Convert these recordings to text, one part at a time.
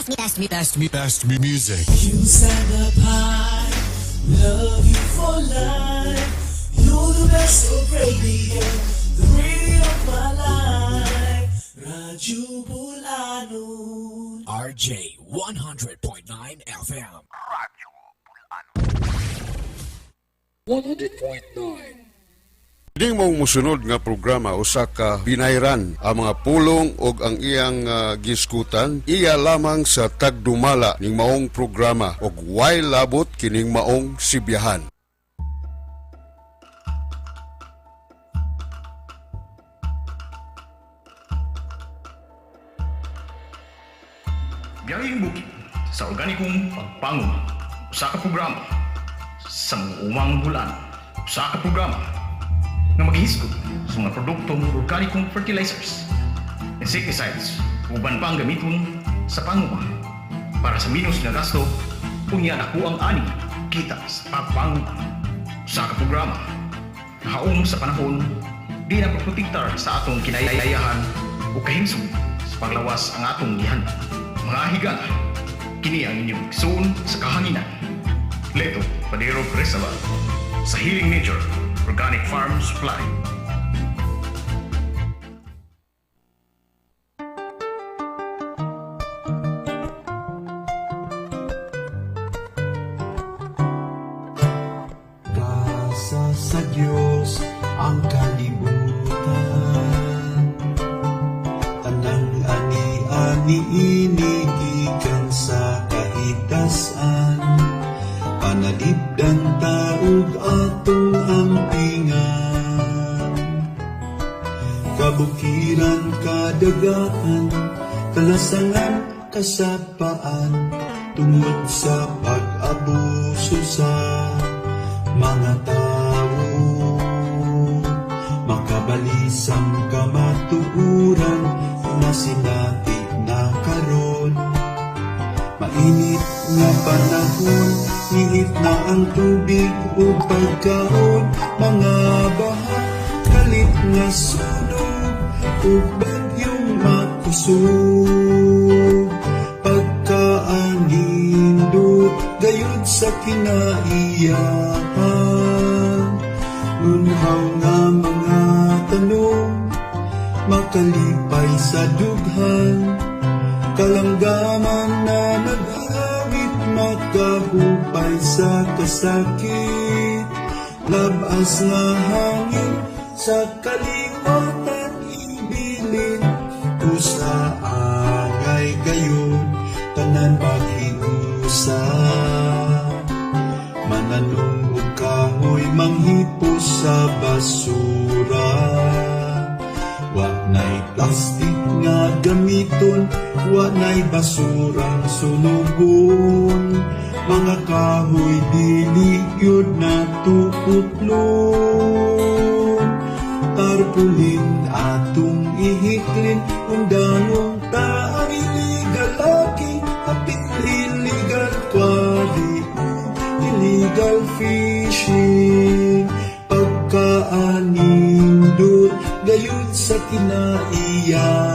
Best, best, best, best music. You stand up high, love you for life. You're the best of radio, the radio of my life. Radyo Bulanon. RJ 100.9 FM. 100.9. Kining mong musunod nga programa usa ka binayran ang mga pulong og ang iyang giskutan iya lamang sa tagdumala ning maong programa og way labot kining maong sibyahan. Biyaheng Bukid sa organikong pagpanguma. Usa ka programa sa mga umang bulan. Usa ka programa nga maghisgot sa mga produktong organikong fertilizers, insecticides, uban pa ang gamiton sa panguma para sa minus nga gasto unya dako ang ani kita sa pagpanguma. Usa ka programa nga haom sa panahon di na protektar sa atong kinayayahan o kahimsog sa paglawas ang atong gihan. Mga higala, kini ang inyong igsoon sa kahanginan. Leto Padero Cristobal sa Healing Nature Organic Farm Supply. Kasa sa Dios ang kalibutan, tanang ani-ani ini gikan sa kahitasan. Panalipdan taog atong ampingan, kabukiran, kadagaan, kalasangan, kasapaan, tungod sa pag-abuso sa mga tao. Makabalisang kamatuuran na sinati na karon. Mainit nga panahon, ngihit na ang tubig ug pagkaon, mga baha, kalit nga sunog, ug bagyong makusog. Pagkaanindot gayud sa kinaiyahan, lunhaw nga mga tanong, makalipay sa dughan, kalanggaman na nag-awit, makahupay sa kasakit, labas nga hangin sa kaliwatan ibilin, usa angay gayon tanan maghiusa. Mananong og kahoy manghipos sa basura, wa na'y plastic nga gamiton, wa na'y basurang sunugon, mga kahoy dili gyud na tuputlon. Tarpulin atong ihiklin, undangon ta ang illegal laki, apil illegal quarry, illegal fishing. Pagkaanindot gayud sa kinaiyahan,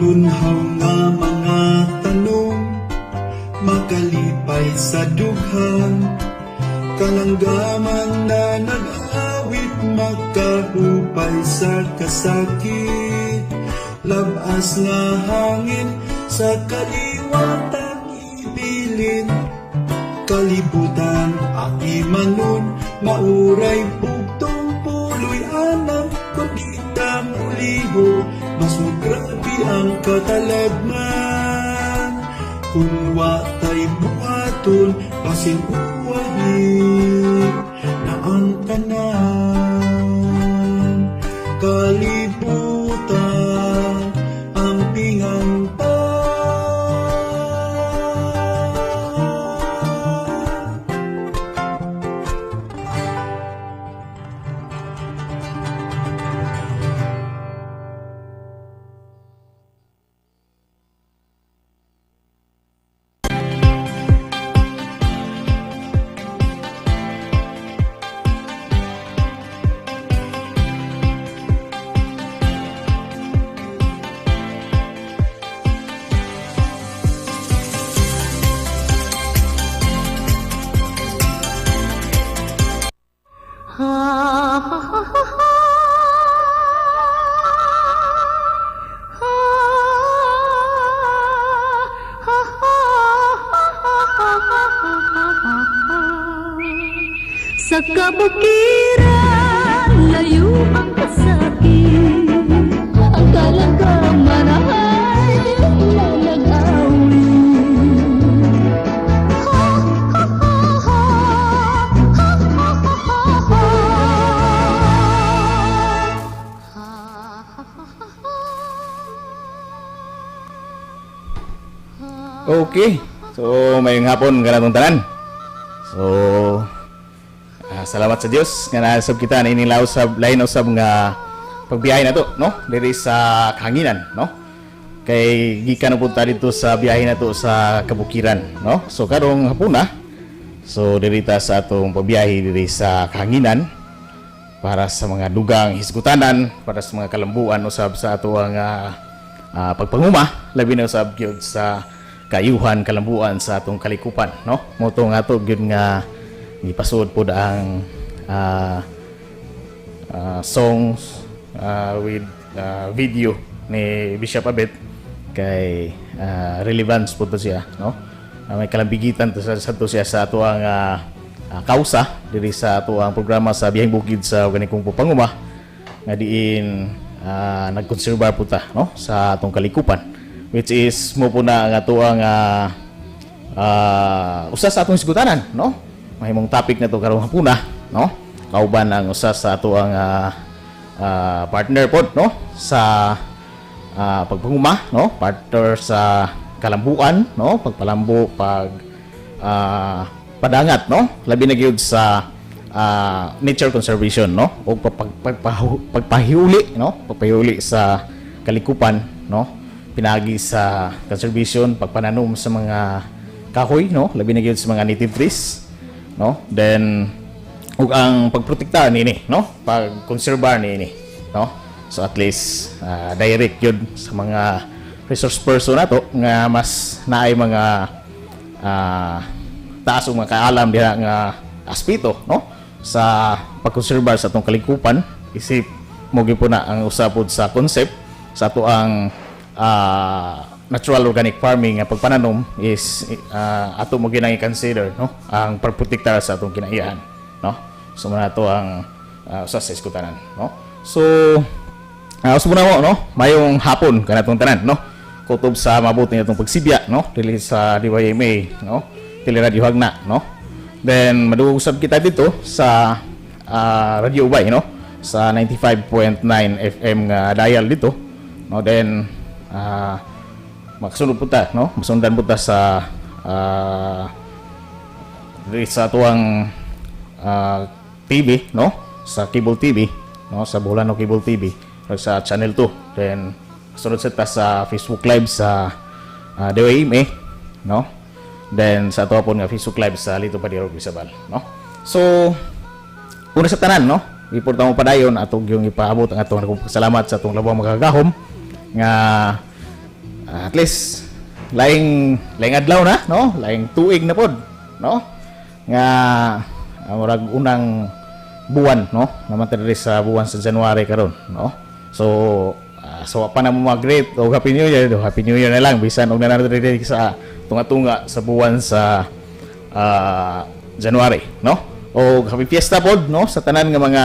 lunhaw nga mga tanong, makalipay sa dughan, kalanggaman na nag-awit, makahupay sa kasakit, labas nga hangin sa kaliwatan ibilin, kalibutan akimanon, mauray bugtong puloy anam, kung di ta muliho, mas mugrabe ang katalagman. Kung wa tay buhaton, basin uwahin na ang tanan. Kalibutan ang pingan ta. Sa kabukiran, layo ang kasakit. Ang kalanggaman ay lalagawin. Ha, ha, ha, ha. Ha, ha, ha, ha, ha. Ha, ha, ha, ha, ha. Okay. So, maayong hapon kanatong tanan. So, salamat sa Dios nga naasab kita na inilaw usab, lain usab nga pagbiyahe na to, no? Diri sa kahanginan, no? Kay gikan na punta dito sa biyahe na to sa kabukiran, no? So karong hapuna, so diri ta sa atong pagbiyahe diri sa kahanginan para sa mga dugang hisgutanan, para sa mga kalambuan usab sa atoang pagpanguma, labi na usab gyud sa kayuhan kalambuan sa atong kalikupan, no? Mao to nga ato gyud nga gipasuod pod ang songs with video ni Bishop Abet kay relevance po to siya, no? May kalambigitan to sa to siya sa atoang kausa diri sa atoang programa sa Biyaheng Bukid sa Organikong Panguma nga diin nagkonserbar po ta, no, sa atong kalikupan, which is mo po na ang atoang usa sa atong hisgutanan, no, mahimong topic na to karong hapuna, no, kauban ang usa sa atoang partner pod, no, sa pagpanguma, no, partner sa kalambuan, no, pagpalambo, pag padangat, no, labi na gyud sa nature conservation, no, o pagpahiuli, no, pagpahiuli sa kalikupan, no, pinagi sa conservation, pagpananom sa mga kahoy, no, labi na gyud sa mga native trees, no, then ug ang pagprotekta niini, no, pagkonserbar niini, no. So at least direct yun sa mga resource person nato nga mas naay mga taas ug mga kaalam diha nga aspeto, no, sa pagkonserbar sa atong kalikupan, isip mo gyud po na ang usa pod sa concept sa ato ang natural organic farming nga pagpananom is ato mo ginang i-consider, no, ang pagprotektar sa atong kinaiyahan, no. So mao na to ang usa sa hisgutanan, no. So usab mo, no, mayong hapon kanatong tanan, no, kutob sa mabuti natong pagsibya, no, dili sa DYMA, no, Teleradyo Jagna, no. Then madungog usab kita dito sa Radio Ubay, no, sa 95.9 FM nga dial dito, no. Then makasunod po ta, no, masundan po ta sa diri sa atuang TV, no, sa cable TV, no, sa Boholano Cable TV o sa Channel 2. Then sunod sa ta sa Facebook Live sa DYMA, no, then sa ato po nga Facebook Live sa Lito Padiro Isabel, no. So una sa tanan, no, before ta mo padayon, atong yung ipaabot ang atong nagpasalamat sa atong labong makagahom nga at least laing laing adlaw na, no, laing tuig na pod, no, nga murag unang buwan, no, naman ta diri sa buwan sa January karon, no. So so pa na mo mag-greet og Happy New Year do, Happy New Year na lang bisan og naa diri sa tunga-tunga sa buwan sa January, no, o Happy Fiesta pod, no, sa tanan nga mga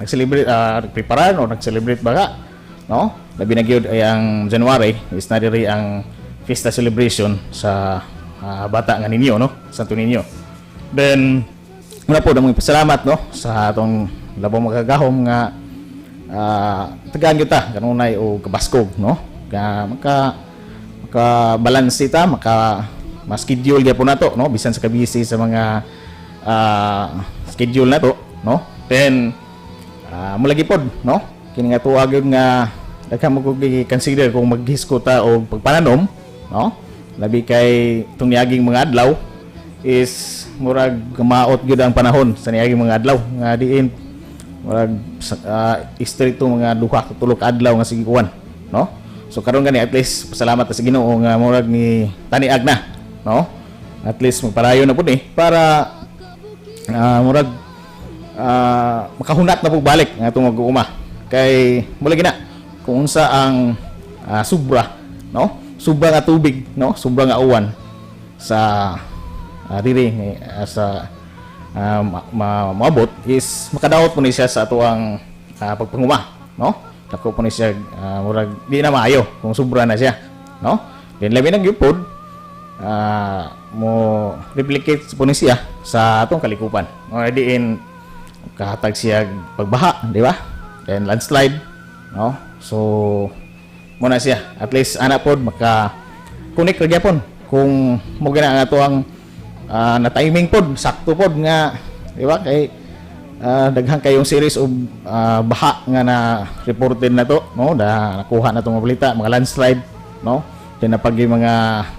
nag-celebrate, nagpreparar o nag-celebrate ba, no. Labi na gyud ay ang January is na diri ang fiesta celebration sa bata nga ninyo, no, Santo Niño. Then muna po namong ipasalamat, no, sa atong labong makagahom nga tagaan kita kanunay o kabaskog, no, nga maka maka balance ta, maka ma-schedule gyapon nato, no, bisan sa kabisi sa mga schedule nato, no. Then mulagi pod, no, kini nga tuwa gyud nga daghan mo kog consider kung maghisko ta og pagpananom, no, labi kay itong niaging mga adlaw is murag maot gyud ang panahon sa niaging mga adlaw nga diin murag straight to mga duha ka tulo ka adlaw nga sige kuan, no. So karon gani, at least pasalamat ta sa Ginoo nga murag ni taniag na, no, at least magparayo na pud eh para murag makahunat na pug balik nga atong mag-uuma, kay mula gina kung unsa ang sobra, no, sobra nga tubig, no, sobra nga uwan sa diri sa maabot is makadaot po ni siya sa atoang pagpanguma, no? Dako po ni siya, murag di na maayo kung sobra na siya, no? Then labi na gyud pod, mo replicate po ni siya sa atong kalikupan, no? Diin kahatag siya pagbaha, di ba? Then landslide, no? So mo na siya, at least ana pod maka connect ra gyapon kung mo gina nga ato ang na timing pod, sakto pod nga, di ba? Kay daghan kayong series of baha nga na reported na to, no? Da nakuha na tong mga balita, mga landslide, no? Then napag yung mga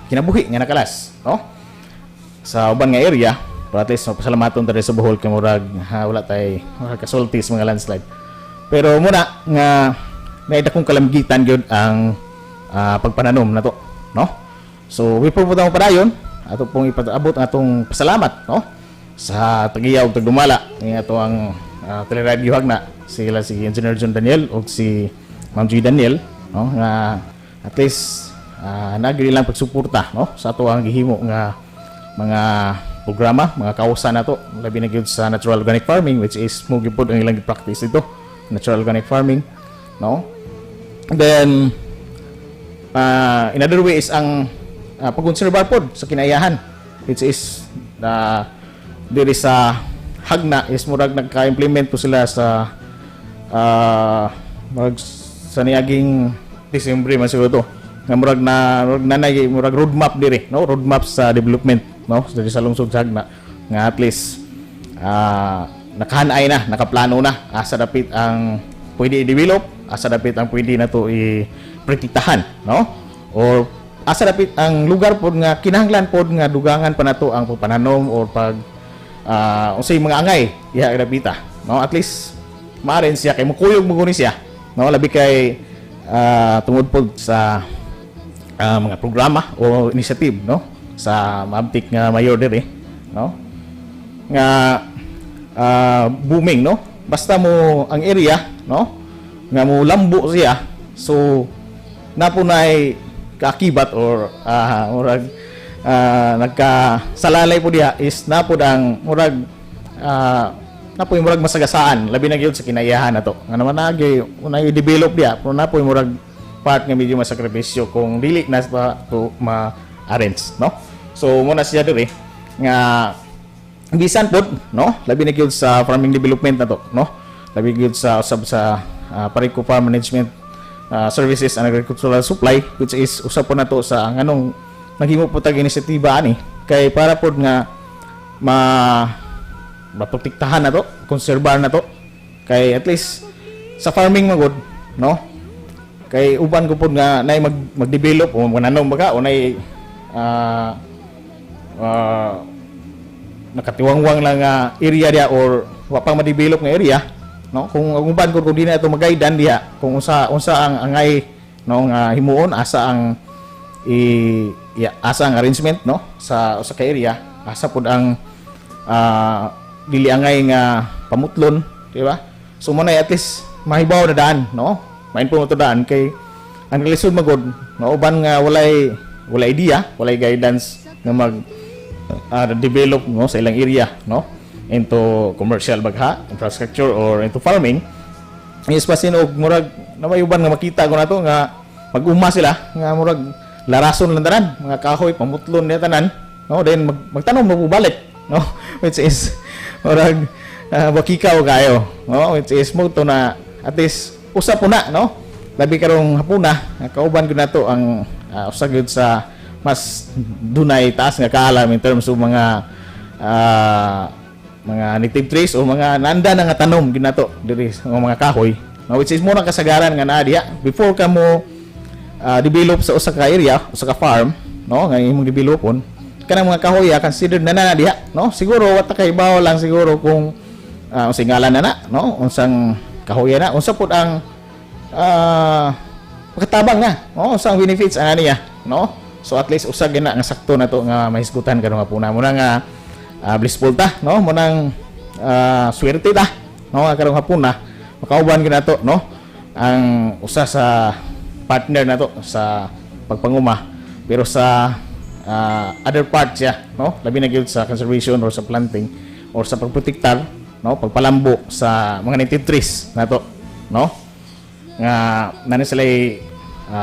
kinabuhi nga nakalas, no, sa uban nga area. Pero at least mapasalamaton ta sa Bohol kay murag ha, wala tay mga kasulti sa mga landslide. Pero muna nga naay dakong kalamgitan gyud ang pagpananom na to, no? So before po tamo padayon, ato pong ipaabot ang atong pasalamat, no, sa tagiya og tagdumala ni ato ang teleradyo Hagna, sila si Engineer John Daniel ug si Ma'am G Daniel, no, nga at least nagili lang pagsuporta, no, sa ato ang gihimo nga mga programa, mga kausa na to, labi na gyud sa natural organic farming, which is mo gyud pod ang ilang practice dito, natural organic farming, no? Then in other way is ang pagkonserbar pod sa kinaiyahan, which is diri sa Hagna is murag nagka-implement po sila sa murag sa niaging Disyembre man siguro to, nga murag na murag nanay murag roadmap diri, no? Roadmap sa development, no, diri sa lungsod sa Hagna, nga at least nakahanay na, nakaplano na asa dapit ang pwede i-develop, asa dapit ang pwede na to i-protektahan, no, or asa dapit ang lugar pod nga kinahanglan pod nga dugangan pa nato ang pagpananom or pag unsay mga angay diha dapita, no? At least maarin siya kay mukuyog mo guni siya, no? Labi kay tungod pod sa mga programa o initiative, no, sa maabtik nga mayor diri, no, nga booming, no? Basta mo ang area, no, nga mo lambo siya, so napunay kaakibat or murag nagkasalalay po diha is napod ang murag napoy murag masagasaan, labi na gyud sa kinaiyahan na to nga naman nagi unay i-develop diha, pero napoy murag part nga medyo masakripisyo kung dili na sa to ma-arrange, no? So muna siya diri nga bisan pod, no, labi na gyud sa farming development na to, no? Labi gyud sa usab sa Parico Farm Management Services and Agricultural Supply, which is usab po na to sa nganong naghimo po tag inisiatiba ani, kay para pod nga ma maprotektahan na to, konserbar na to, kay at least sa farming magod, no? Kay uban ko pod nga nay mag mag-develop o mananom baga o nay nakatiwangwang lang nga area diha or wa pang ma-develop nga area, no? Kung ang uban ko, kung di na ito magaidan diha kung unsa unsa ang angay, no, nga himuon, asa ang i ya, asa ang arrangement, no, sa usa ka area, asa pud ang dili angay nga pamutlon, di ba? So mo na at least mahibaw na daan, no? Mainfo mo to daan kay ang lisod magod, no, uban nga walay walay idea, walay guidance nga mag develop, no, sa ilang area, no, into commercial bagha infrastructure or into farming, is basin og murag namayuban nga makita ko na to nga mag-uma sila nga murag larason lang tanan mga kahoy, pamutlon niya tanan, no? Then magtanom mabubalik, no? Which is murag wakikaw kayo, no? Which is mo to na at least usa po na, no? Labi karong hapuna kauban ko na to ang usa gyud sa mas dunay taas nga kaalam in terms of mga native trees o mga nanda na nga tanom ginato diri sa mga kahoy, no? Which is mo nang kasagaran nga naa diha before ka mo develop sa usa ka area, usa ka farm, no, nga imong developon kanang mga kahoy, considered na na diha, no? Siguro wa ta kay lang siguro kung unsay ngalan na na, no, unsang kahoy na, unsa pud ang makatabang na, no, unsang benefits ana niya, no? So at least usa gina nga sakto na to nga mahisgutan karon nga puna mo na nga blissful ta, no? Mo nang swerte ta, no, nga karong hapuna makauban gyud nato, no, ang usa sa partner nato sa pagpanguma, pero sa other parts siya, no, labi na gyud sa conservation or sa planting. or sa pagprotektar, no, pagpalambo sa mga native trees nato, no, nga nani sila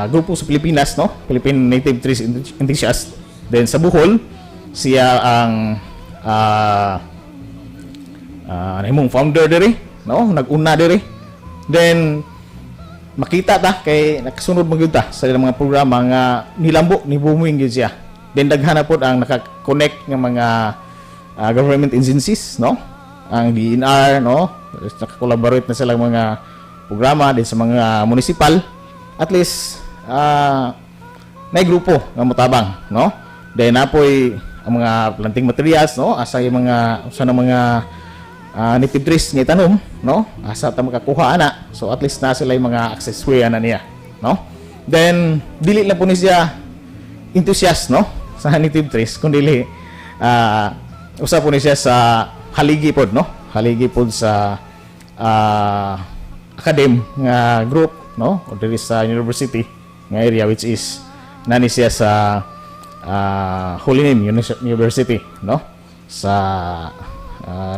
grupo sa Pilipinas, no, Philippine Native Trees Enthusiast. Then sa Bohol siya ang nahimong founder diri, no, nag-una diri. Then makita ta kay nakasunod man gyud ta sa ilang mga programa nga nilambo ni booming gyud siya. Then daghan na pod ang naka-connect nga mga government agencies, no, ang DENR, no, naka-collaborate na silang mga programa din sa mga municipal. At least nay grupo nga motabang, no. Then napoy ang mga planting materials, no, asa yung mga usa ng mga native trees nga itanom, no, asa ta makakuha ana. So at least na sila yung mga access way ana niya, no. Then dili lang po ni siya enthusiast, no, sa native trees, kundi usa po ni siya sa haligi pod, no, haligi pod sa academe nga group, no, o diri sa university nga area, which is nani siya sa Holy Name University, no, sa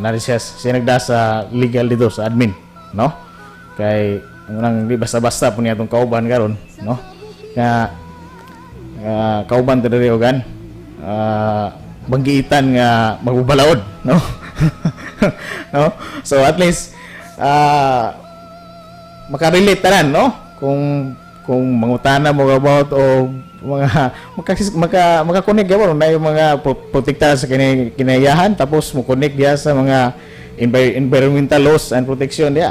nani siya siya nagda sa legal dito sa admin, no, kay ang nang di basta-basta po niya atong kauban karon, no, nga kauban ta diri ogan banggiitan nga magbubalaod, no, no. So at least makarelate tanan, no, kung mangutana mo about o mga maka maka-connect gyapon na yung mga protekta sa kinayahan, tapos mo connect diya sa mga environmental laws and protection diya,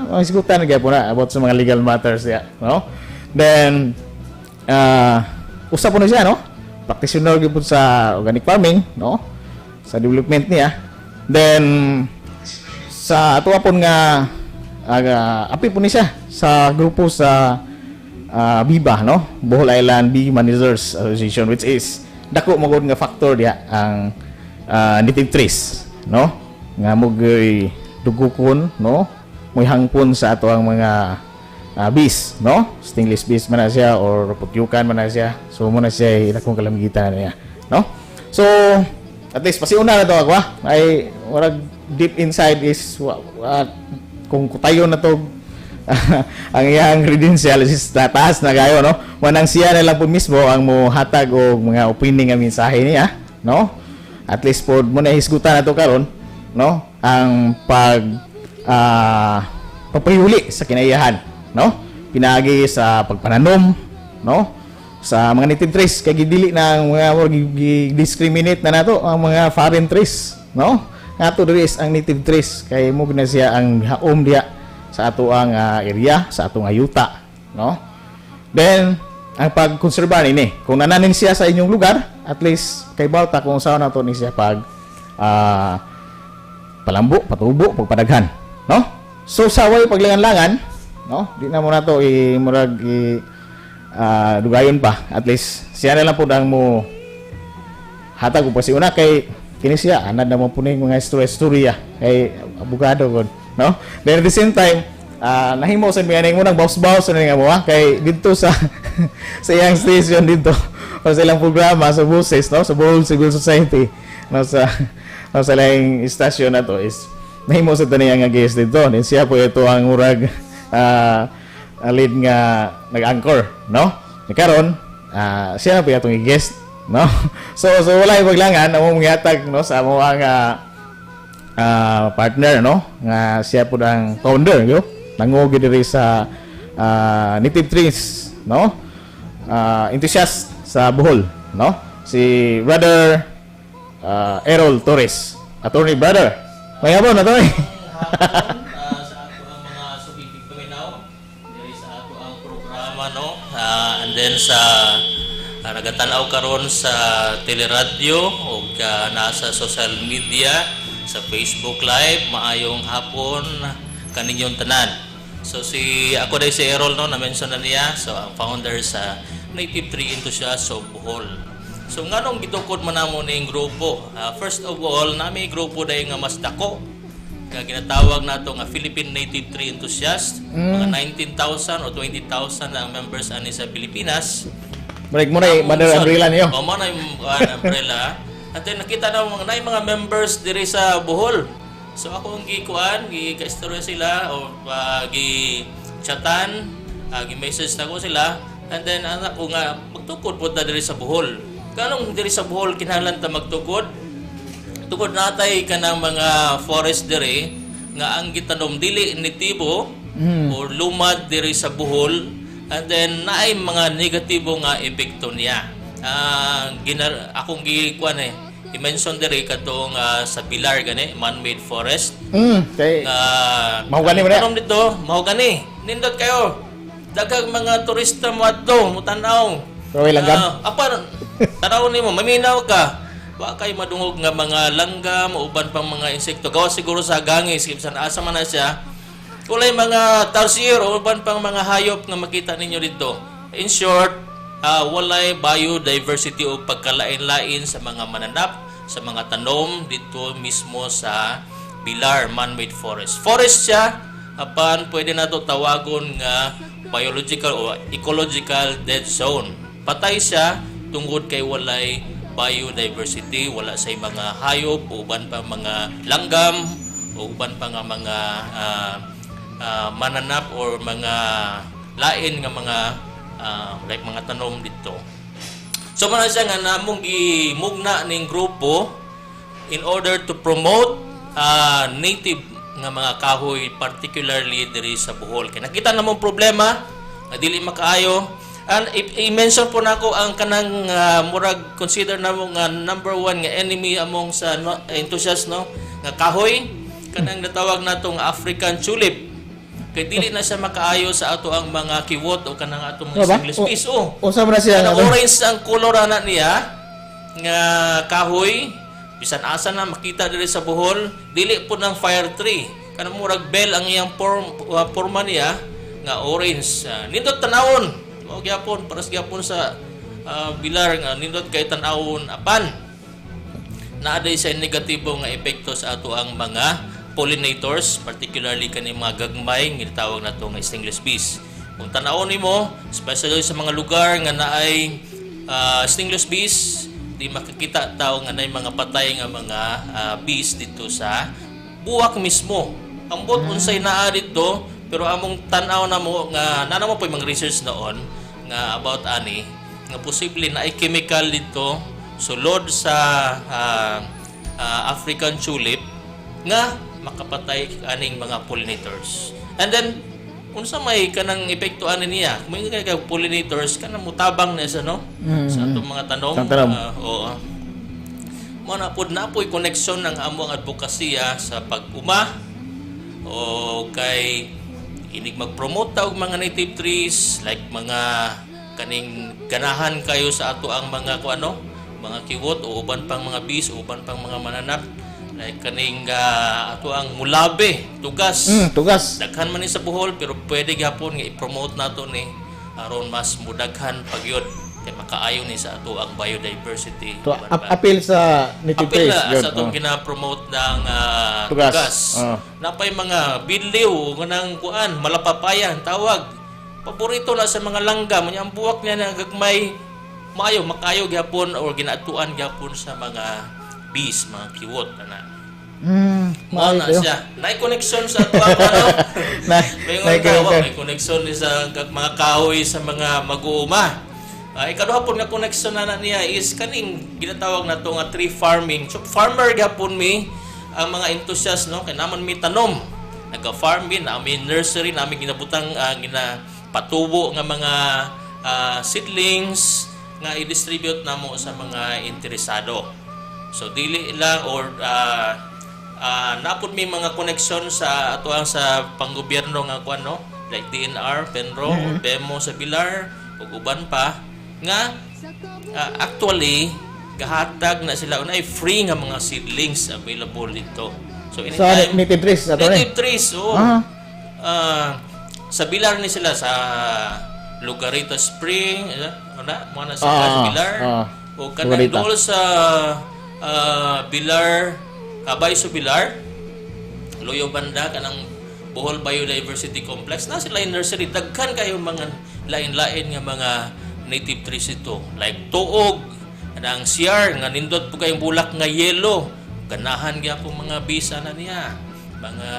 masigutan gyapon na about sa mga legal matters diya, no. Then usa po na siya, no, practitioner gyud sa organic farming, no, sa development niya. Then sa ato pon nga api po ni siya sa grupo sa BIBA, no, Bohol Island Bee Managers Association, which is dako mo gud nga factor diha ang native trees, no, nga mogoy dugukon, no, moy hangpon sa ato ang mga bees, no, stingless bees man na siya or putyukan man na siya. So mo na siya dakong kalamigitan niya, no. So at least pasiuna na to ako ay murag deep inside is kung kutayo na to ang iyang credentials is taas na kayo, no, manang siya na lang po mismo ang mohatag og mga opinion nga mensahe niya, no. At least po mo na hisgutan na to karon, no, ang pag pagpahuli sa kinaiyahan, no, pinaagi sa pagpananom, no, sa mga native trees, kay gidili na ang mga murag discriminate na nato ang mga foreign trees, no. Ngato diri is ang native trees kay mo na siya ang haom diya sa ato ang area, sa atong ayuta, no. Then ang pagkonserba nini kung nananin siya sa inyong lugar, at least kay balta kung saan nato ni siya pag palambo, patubo, pagpadaghan, no. So sa way paglangan-langan, no, di na mo nato i murag i dugayon pa. At least siya na lang po ang mo hatag og pasiuna kay kini siya anad na mo puning mga istorya kay abogado gud, no. Then at the same time nahimo sa mga mo nang baws-baws na nga mo kay didto sa sa iyang station dito o sa ilang programa sa Boses, no, sa Bohol Civil Society, no, sa no, sa ilang istasyon na to is nahimo sa taniya nga guest dito. Then siya po ito ang murag lead nga nag-anchor, no. Ni karon siya na po atong i-guest, no. So wala yung paglangan amo manghatag, no, sa amo ang partner, no, nga siya po ang founder yo nangugi diri sa native trees, no, enthusiast sa Bohol, no, si Brother Errol Torres. Attorney, brother, may hapon, attorney. Hapon sa ato ang mga sukitig paminaw diri sa ato ang programa, no. And then sa nagatanaw karon sa teleradyo ug nasa social media sa Facebook Live, maayong hapon kaninyong tanan. So si ako dahil si Errol, no, na-mention na niya, so ang founder sa Native Tree Enthusiasts of Bohol. So nganong gitukod man namo ning grupo? First of all, nami grupo dahil nga mas dako nga ginatawag nato nga Philippine Native Tree Enthusiast. Mga 19,000 o 20,000 ang members ani sa Pilipinas. Break mo na mother umbrella niyo. O mo na yung umbrella. And then nakita na mga naay mga members diri sa Bohol. So ako ang gikuan, gi-kaistorya sila o gi chatan, gi-message na ko sila, and then anak ko nga magtukod pod ta diri sa Bohol. Kanong diri sa Bohol kinahanglan ta magtukod? Tungod natay kanang mga forest diri nga ang gitanom dili nitibo or lumad diri sa Bohol, and then naay mga negatibo nga epekto niya. Akong gikuan eh, i-mention diri katong sa Pilar gani, man-made forest. Kay Nga mahogani man na. tanom dito, mahogani. Nindot kayo. Daghang mga turista mo adto, mo-tan-aw. Pero way langgam? Apan, tanaw nimo, maminaw ka. Wa kay madungog nga mga langgam o uban pang mga insekto. Gawa siguro sa gangis, bisan asa man na siya. Walay mga tarsier o uban pang mga hayop nga makita ninyo dito. In short, walay biodiversity o pagkalain-lain sa mga mananap, sa mga tanom dito mismo sa Pilar man-made forest. Forest siya, apan pwede nato tawagon nga biological o ecological dead zone. Patay siya tungod kay walay biodiversity, wala say mga hayop o uban pa mga langgam o uban pa nga mga mananap or mga lain nga mga like mga tanom dito. So man siya nga namong gimugna ning grupo in order to promote native nga mga kahoy, particularly diri sa Bohol. Kay nakita namong problema nga dili makaayo. And i-mention po nako ang kanang murag consider namo nga number one nga enemy among sa, no, enthusiast, no, nga kahoy, kanang natawag natong African tulip. Kay dili na siya makaayo sa ato ang mga kiwot o kanang atong mga Ano ba? stingless bees. Oh. Usa man na siya Kanang nga- orange ang color ana niya nga kahoy, bisan asa na makita diri sa Bohol, dili po ng fire tree. Kanang murag bell ang iyang forma niya nga orange. Nindot tanawon. Mao gyapon paras gyapon sa Bilar nga nindot kay tan-awon, apan naa day sa negatibo nga epekto sa ato ang mga pollinators, particularly kani mga gagmay nga gitawag nato nga stingless bees. Kung tan-awon nimo, especially sa mga lugar nga naay stingless bees, di makikita tao nga naay mga patay nga mga bees dito sa buwak mismo. Ambot unsay naa dito, pero among tan-aw na mo nga nana mo po yung mga research noon nga about ani nga posible na ay chemical dito sulod sa African tulip nga makapatay aning mga pollinators. And then unsa may kanang epekto ani niya? Kung may kay pollinators, kanang mutabang na sa, no, sa atong mga tanom. Tanom. Oo. Mo na pod na po'y koneksyon ng among advokasya sa pag-uma o kay inig mag-promote ta og mga native trees, like mga kaning ganahan kayo sa ato ang mga kung ano, mga kiwot o uban pang mga bees o uban pang mga mananap, like kaning ato ang mulabe, tugas. Tugas. Daghan man ni sa Bohol, pero pwede gyapon nga i-promote nato ni aron mas mudaghan pagyud kay makaayo ni sa ato ang biodiversity. To, Uban pa. appeal sa native Apil trees. na Yun, sa atong oh. gina-promote ng Tugas. tugas. Oh. Napay mga bidliw nang kuan, malapapaya ang tawag. Paborito na sa mga langgam, unya ang buwak niya na gagmay, maayo makayo gyapon or ginaatuan gyapon sa mga bees, mga kiwot ana. Mao Maayo na kayo. siya. Naay connection sa ato ang ano. May Naay ka, connection. may connection ni sa mga kahoy sa mga mag-uuma. Ikaduha po nga connection na niya is kaning ginatawag na to nga tree farming. So farmer gyapon mi ang mga enthusiast, no, kay naman mi tanom. Naga-farm mi, namin nursery, namin ginabutang ginapatubo nga mga seedlings nga i-distribute namo sa mga interesado. So dili lang or napod may mga connection sa ato ang sa panggobyerno nga kuan, no, like DENR, PENRO, or BEMO sa Pilar ug uban pa nga actually gahatag na sila unay free nga mga seedlings available dito. So Sa anytime native trees ato ni. Native trees, oo. Sa Bilar ni sila sa Lugarita Spring, eh, ano mo na sila sa Bilar. O kanang Lugarita. dool sa Bilar, Bayso Bilar, Loyo Banda, kanang Bohol Biodiversity Complex na sila yung nursery. Daghan kayo mga lain-lain nga mga native trees ito. Like tuog. Kanang CR nga nindot po kayong bulak nga yellow. Ganahan gyapon mga bees ana niya. Mga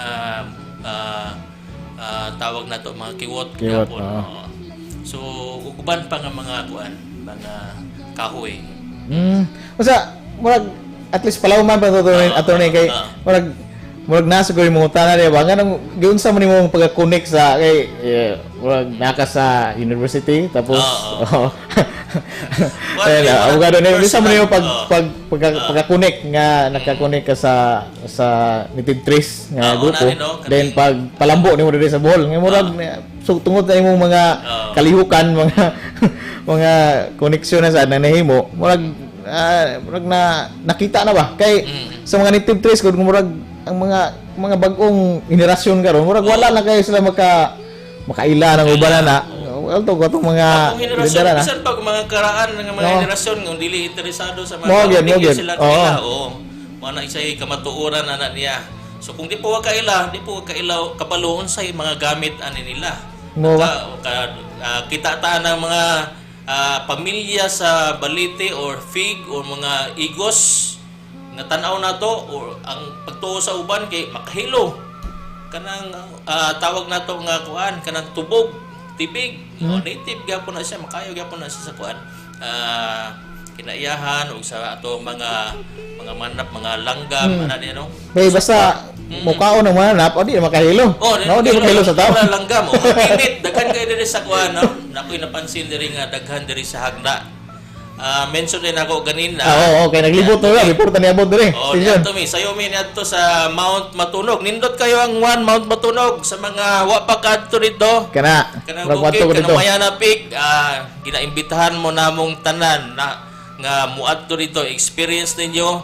tawag na to mga kiwot Kiwot, gyapon. oo. Oo. So uban pa nga mga kuan, mga kahoy. Basta murag at least palawman pa to, attorney, kay murag nasa ko yung mga na diba nga nang giunsa man nimo pagka-connect sa kay eh, murag naka sa university tapos Oo. oh. Well, Ayun, di, abogado ni unsa man nimo pag pagka-connect nga naka-connect ka sa native trees nga Oo, grupo, na rin, no? then pag palambo nimo diri sa Bohol nga murag so tungod na imong mga kalihukan, mga mga koneksyon na sa na nahimo, murag murag na nakita na ba kay sa mga native trees kung murag ang mga bag-ong henerasyon karon, murag wala na kayo sila makaila ng uban na well to katong mga Akong henerasyon, lidera na. bisan pag mga karaan ng mga henerasyon nga dili interesado sa mga Mao gyud, dili mao gyud. sila kaila. Oo. Mao na isay kamatuoran ana niya. So kung di po wa kaila, di po wa kaila kabalo unsay mga gamit ani nila. Mo ba? Kita ta ng mga pamilya sa balite or fig or mga igos nga tan-aw nato or ang pagtuo sa uban kay makahilo kanang tawag nato nga kuan, kanang tubog tibig. Native gyapon na siya, makayo gyapon na siya sa kuan, kinaiyahan ug sa ato mga manap, mga langgam ana niya, no? Hey, basta mukaon ng mananap o di na makahilo. Oh, No, di makahilo sa tao. Wala langgam. Oh, init. Daghan kayo diri sa kuan, no? Nakoy napansin diri nga daghan diri sa Hagna. Mention din ako ganina. Ah, oo, okay, naglibot na before ta niabot diri. Oh, Station. niadto mi, sayo mi niadto sa Mount Matunog. Nindot kayo ang one Mount Matunog sa mga wa pa kadto dito. Kana. Kanang Murag bukid, wadto ko kanang dito. Mayana Peak, ginaimbitahan mo namong tanan na nga muadto dito, experience ninyo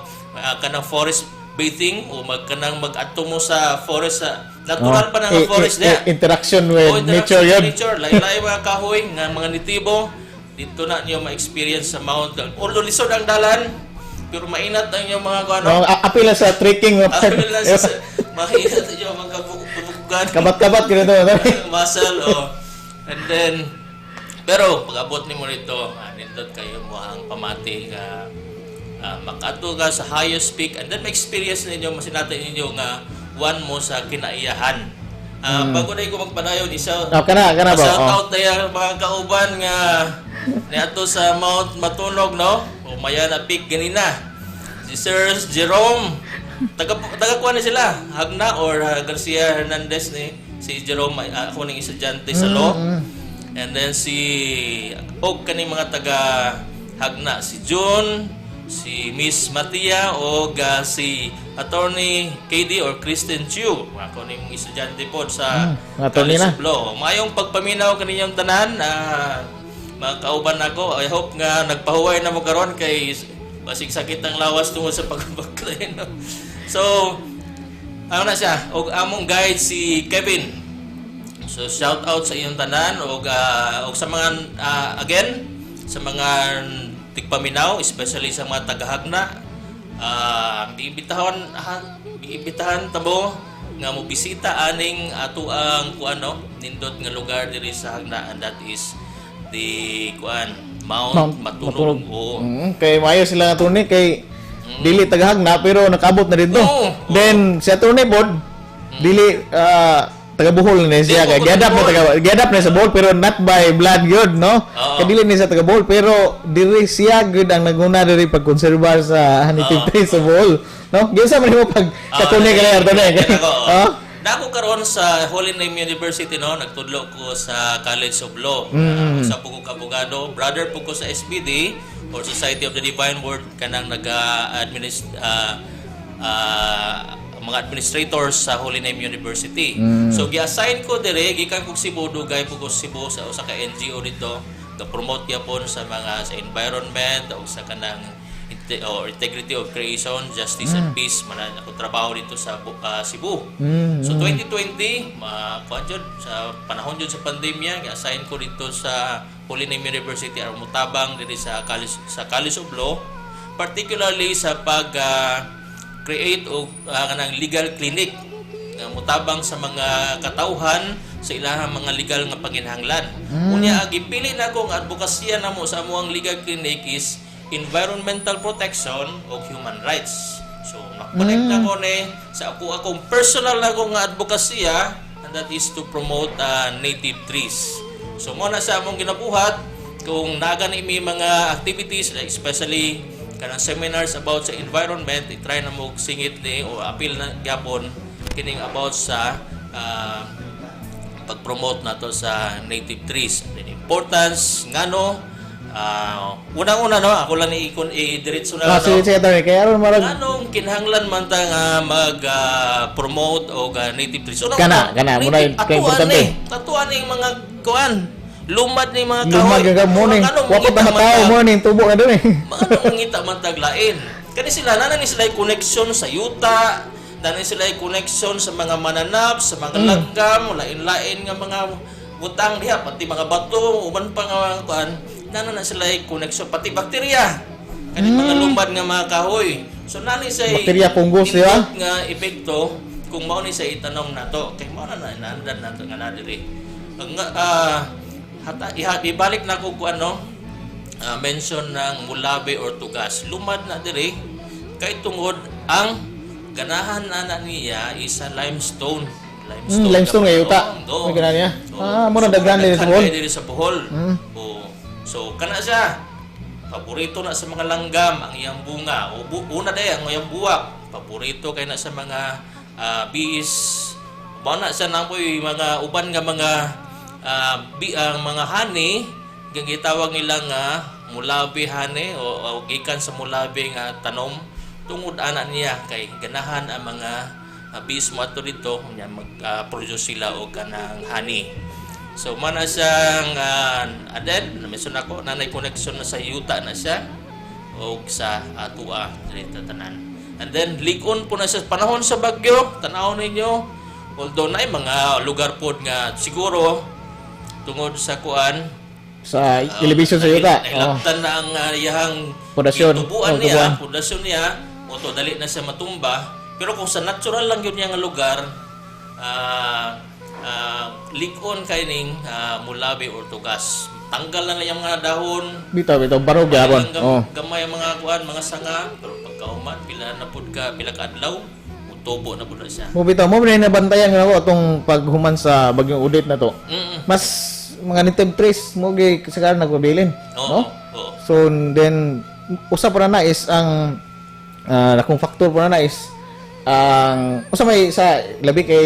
kanang forest bathing o mag kanang mag-adto mo sa forest, sa natural pa na nga forest niya. Interaction with Oh, interaction nature sa yun. nature. Lain-lain mga kahoy nga mga nitibo. Dito na niyo ma-experience sa Mount. Although lisod ang dalan, pero mainat ang inyong mga kuano. No, apil lang sa trekking. Apil lang sa mainat ang inyong mga bubugan. Kabat-kabat gino to. Muscle, oh. And then, pero pag abot nimo dito, nindot kayo mo ang pamati nga makaadto ka sa highest peak and then ma-experience ninyo, masinati ninyo nga one mo sa kinaiyahan. Bago na ko magpadayon, isa Oh, kana ba? shout Oh. out tayo mga kauban nga niadto sa Mount Matunog, no? O Mayana Peak ganina. Si Sir Jerome, taga taga kuan ni sila, Hagna or Garcia Hernandez ni si Jerome, ako ning estudyante sa law. And then si og kaning mga taga Hagna, si June, si Miss Matia o si Attorney KD or Kristen Chu. Ako ning estudyante po sa Mga attorney College na. of Law. Mayong pagpaminaw kaninyong tanan, mga kauban nako. I hope nga nagpahuway na mo karon kay basig sakit ang lawas tungod sa pagbaklay, no? So, ano na siya? Og among guide si Kevin. So shout out sa iyong tanan og sa mga again sa mga tigpaminaw, especially sa mga tagahagna, giimbitahan tamo nga mo bisita aning ato ang kuan, no, nindot nga lugar diri sa Hagna, and that is the kuan, Mount, Mount Matunog. Matunog. Oo. Kay maayo sila nga attorney kay dili tagahagna pero nakabot na dito. Oo. Then si attorney pod dili taga Bohol na siya Di kay po giadapt na taga taga giadapt na sa Bohol pero not by blood gyud, no? Oo. Kay dili ni siya taga Bohol pero diri siya gyud ang naguna diri pagkonserba sa native trees sa Bohol, no? Giunsa man nimo pag katunay kay attorney? Ako, Oh. Nako karon sa Holy Name University, no, nagtudlo ko sa College of Law. Sa po ko abogado, brother po ko sa SBD or Society of the Divine Word, kanang naga-administ mga administrators sa Holy Name University. So gi-assign ko dire gikan kog Cebu, dugay po ko sa Cebu sa usa ka NGO dito, ga-promote gyapon sa mga sa environment o sa kanang or integrity of creation, justice and peace. Man ako trabaho dito sa Cebu. So 2020, ma kuan jud sa panahon jud sa pandemya, gi-assign ko dito sa Holy Name University aron motabang diri sa College of Law, particularly sa pag create og kanang legal clinic nga motabang sa mga katawhan sa ilahang mga legal nga panginahanglan. Unya ang gipili nako nga advokasya namo sa amuang legal clinic is environmental protection o human rights. So na-connect na ko ni sa ako akong personal na akong nga advokasya, and that is to promote native trees. So mo na sa among ginabuhat kung naga ni mi mga activities, like especially kanang seminars about sa environment, i-try na mo singit ni o appeal na gyapon kining about sa pag-promote nato sa native trees. And importance ngano, unang-una, no, ako lang i-ikon i-diretso na Ah, lang, sige, no. sige, attorney. Kaya aron marag Nganong kinahanglan man ta nga mag-promote og native trees? Unang Kana, kana, muna native, kay atuan importante. ni, atuan ni mga kuan, lumad ni mga kahoy. Lumad ka mo ni. Mga Wa pa mangita ta man tao mo ni tubo na dun eh. Mga anong mangita man taglain. Kani sila, nana ni sila connection sa yuta, nana ni sila connection sa mga mananap, sa mga langgam, lain-lain nga mga butang diha, pati mga bato, uban pa nga mga kuan, nana na sila connection, pati bakterya. Kani mga lumad nga mga kahoy. So nani say Bakterya, fungus, di ba? nga epekto kung mao ni sa itanom nato, kay mao na na inaandan nato nga na diri. Ang hata iha, ibalik na ko kung ano, mention ng mulabe or tugas. Lumad na diri kay tungod ang ganahan na na niya is a limestone. Limestone nga yuta. Oo. May ganahan niya? Oo. Ah, mura daghan diri sa daghan Bohol. kay diri sa Bohol. Oo. So kana siya. Paborito na sa mga langgam ang iyang bunga. O una day ang iyang buwak. Paborito kay na sa mga bees. Mao na siya napoy mga uban nga mga ang mga honey nga gitawag nila nga mulabi honey o gikan sa mulabi nga tanom tungod ana niya kay ganahan ang mga bees mo ato dito nya mag-produce sila og kanang honey. So mana siyang aden na-mention ako nanay connection na sa yuta na siya og sa atua diri tanan. And then lig-on po na sa panahon sa bagyo, tan-aw ninyo, although naay mga lugar pod nga siguro tungod sa kuan Sa elevation sa yuta. Oh. Nahilabtan na ang iyahang Pundasyon. gitubuan Oh, niya, tubuan. pundasyon niya, o dali na siya matumba. Pero kung sa natural lang yun niya nga lugar, lig-on kay ning mulabi or tugas. Tanggal na lang yung mga dahon. Bitaw, bitaw barog gyapon. Ang gamay ang mga kuan, mga sanga, pero pagkauman, pila na pud ka, pila ka adlaw, mutubo na pud na siya. Mo bitaw mo na nabantayan nga ako atong paghuman sa bagyong Odette na to. Mas mga native trees mo gi sa karon nagpabilin, Oo. no? Oo. So then usa pa na is ang akong factor pa na is ang usa may sa labi kay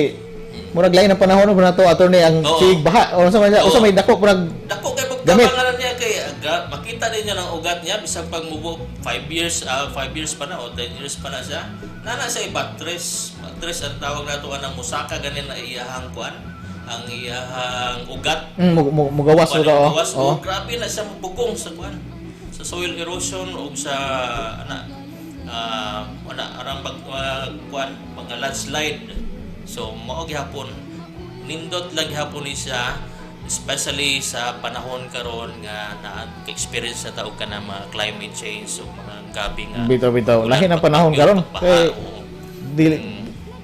murag lain ang panahon mo na to, attorney, ang sig baha o usa may usa may dako murag Dako kay gamit. pagtabangan niya kay makita ninyo ng ugat niya bisan pag mubo 5 years, 5 years pa na o 10 years pa na siya. Nana siya buttress, buttress ang tawag nato anang musaka ganin na iyahang kuan, ang iyahang ugat. Mugawas Kuan, to, oh. mugawas. Oh. Oh, grabe na siya mubugong sa kuan, sa soil erosion o sa ana ana arang pag kuan mga landslide. So mao gihapon nindot lang gihapon ni siya, especially sa panahon karon nga na-experience na tao ka na mga climate change o mga gabi nga Bitaw bitaw. ulan, Lahi ng panahon pagpagyo, karon. pagbaha, Kay oo. dili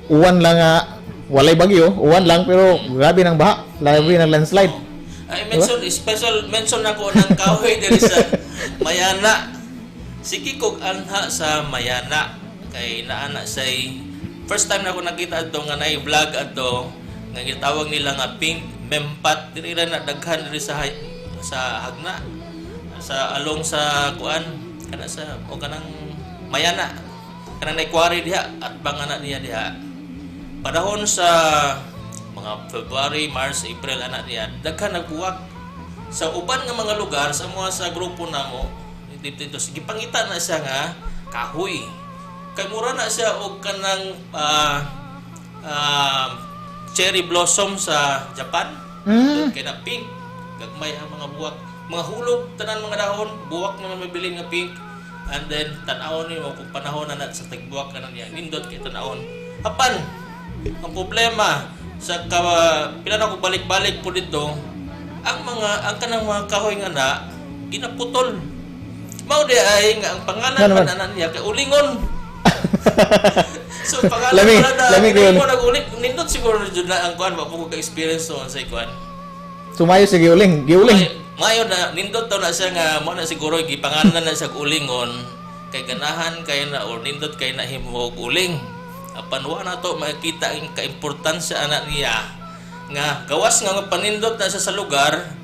uwan lang nga walay bagyo, uwan lang pero grabe ng baha, grabe ng landslide. Ay, mention, special mention ako ng kahoy diri sa Mayana. Sige kog anha sa Mayana kay naana say first time na ako nakita adto nga naay vlog adto nga gitawag nila nga pink mempat diri ra na daghan diri sa sa Jagna, sa along sa kuan kana sa o kanang Mayana, kanang nay quarry diha at bangana niya diha panahon sa mga February, March, April ana niya daghan nagbuwak sa uban nga mga lugar. Sa mga sa grupo namo dito dito gipangita na siya nga kahoy kay mura na siya og kanang cherry blossom sa Japan. Kay na pink gagmay ang mga buwak, mga hulog tanan mga dahon, buwak na mabilin nga pink. And then tan-awon nimo kung panahon na na sa tagbuwak na niya, nindot kay tan-awon. Apan ang problema sa ka, pila na ko balik-balik po dito, ang mga ang kanang mga kahoy nga na ginaputol. Mao di ay nga ang pangalan Nga naman. man ana niya kay ulingon. So pangalan Lami, man na lami kayo. ulingon, nag-uling nindot siguro jud na ang kuan, wa po ko ka-experience sa kuan. Sumayo sa giuling, giuling. Ay, Mayo na nindot daw na siya nga mo na siguro gipangalan na siya og ulingon kay ganahan kay na or nindot kay na himo og uling. Apan wa na to makita ang kaimportansya ana niya nga gawas nga panindot na siya sa lugar,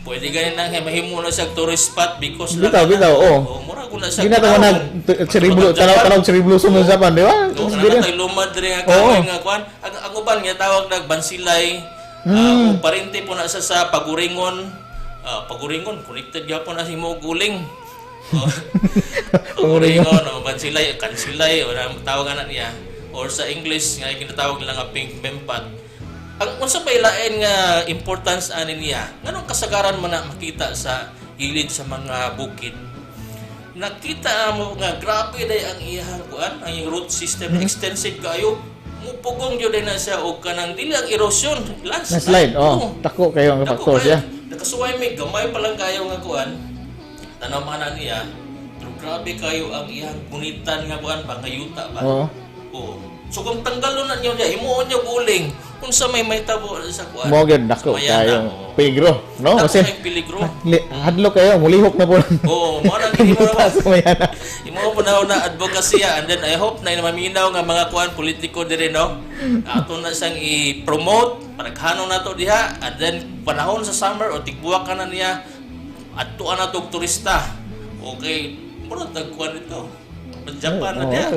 pwede gani na nga mahimo na siya og tourist spot because Bitaw, bitaw, oo. Oh, mura gud na siya. Gina ta nag cherry blue, tanaw tanaw cherry blossom sa Japan, di ba? Oo, Gina. kana tay lumad diri nga kahoy nga kuan. Ang uban nga tawag nag bansilay. O parente po na siya sa paguringon. Paguringon connected gyapon na himo og uling. Oh. Paguringon o bansilay, kansilay o na tawag ana niya, or sa English nga ginatawag nila nga pink bempat. Ang unsa pa ilain nga importance ani niya? Nganong kasagaran man na makita sa gilid sa mga bukid? Nakita mo nga grabe day ang iyang kuan, ang iyang root system, extensive kayo, mupugong gyud na siya og kanang dili ang erosion, landslide. Na slide, oh. Dako kayo ang Dako factor kayo. siya. Nakasuway may gamay pa lang kayo nga kuan, tanaw man na niya, pero grabe kayo ang iyang gunitan nga kuan ba, nga yuta ba. Oo. Oo. So kung tanggalon na niyo niya, himuon niyo guling unsa may mahitabo sa kuan? Mo gyud dako Sa mayana, kayo. oo. Peligro, no? Dako Kasi kayong peligro. Hadlok kayo, mulihok na po. Oo, mo na gid mo na Sa mayana. Imo po na na advocacy, and then I hope na maminaw nga mga kuan politiko diri, no. Ato na siyang i-promote, panaghanon nato diha, and then panahon sa summer o tigbuwak ka na niya, adtuan na og turista. Okay, mura tagkuan dito. Japan na Oo, diha.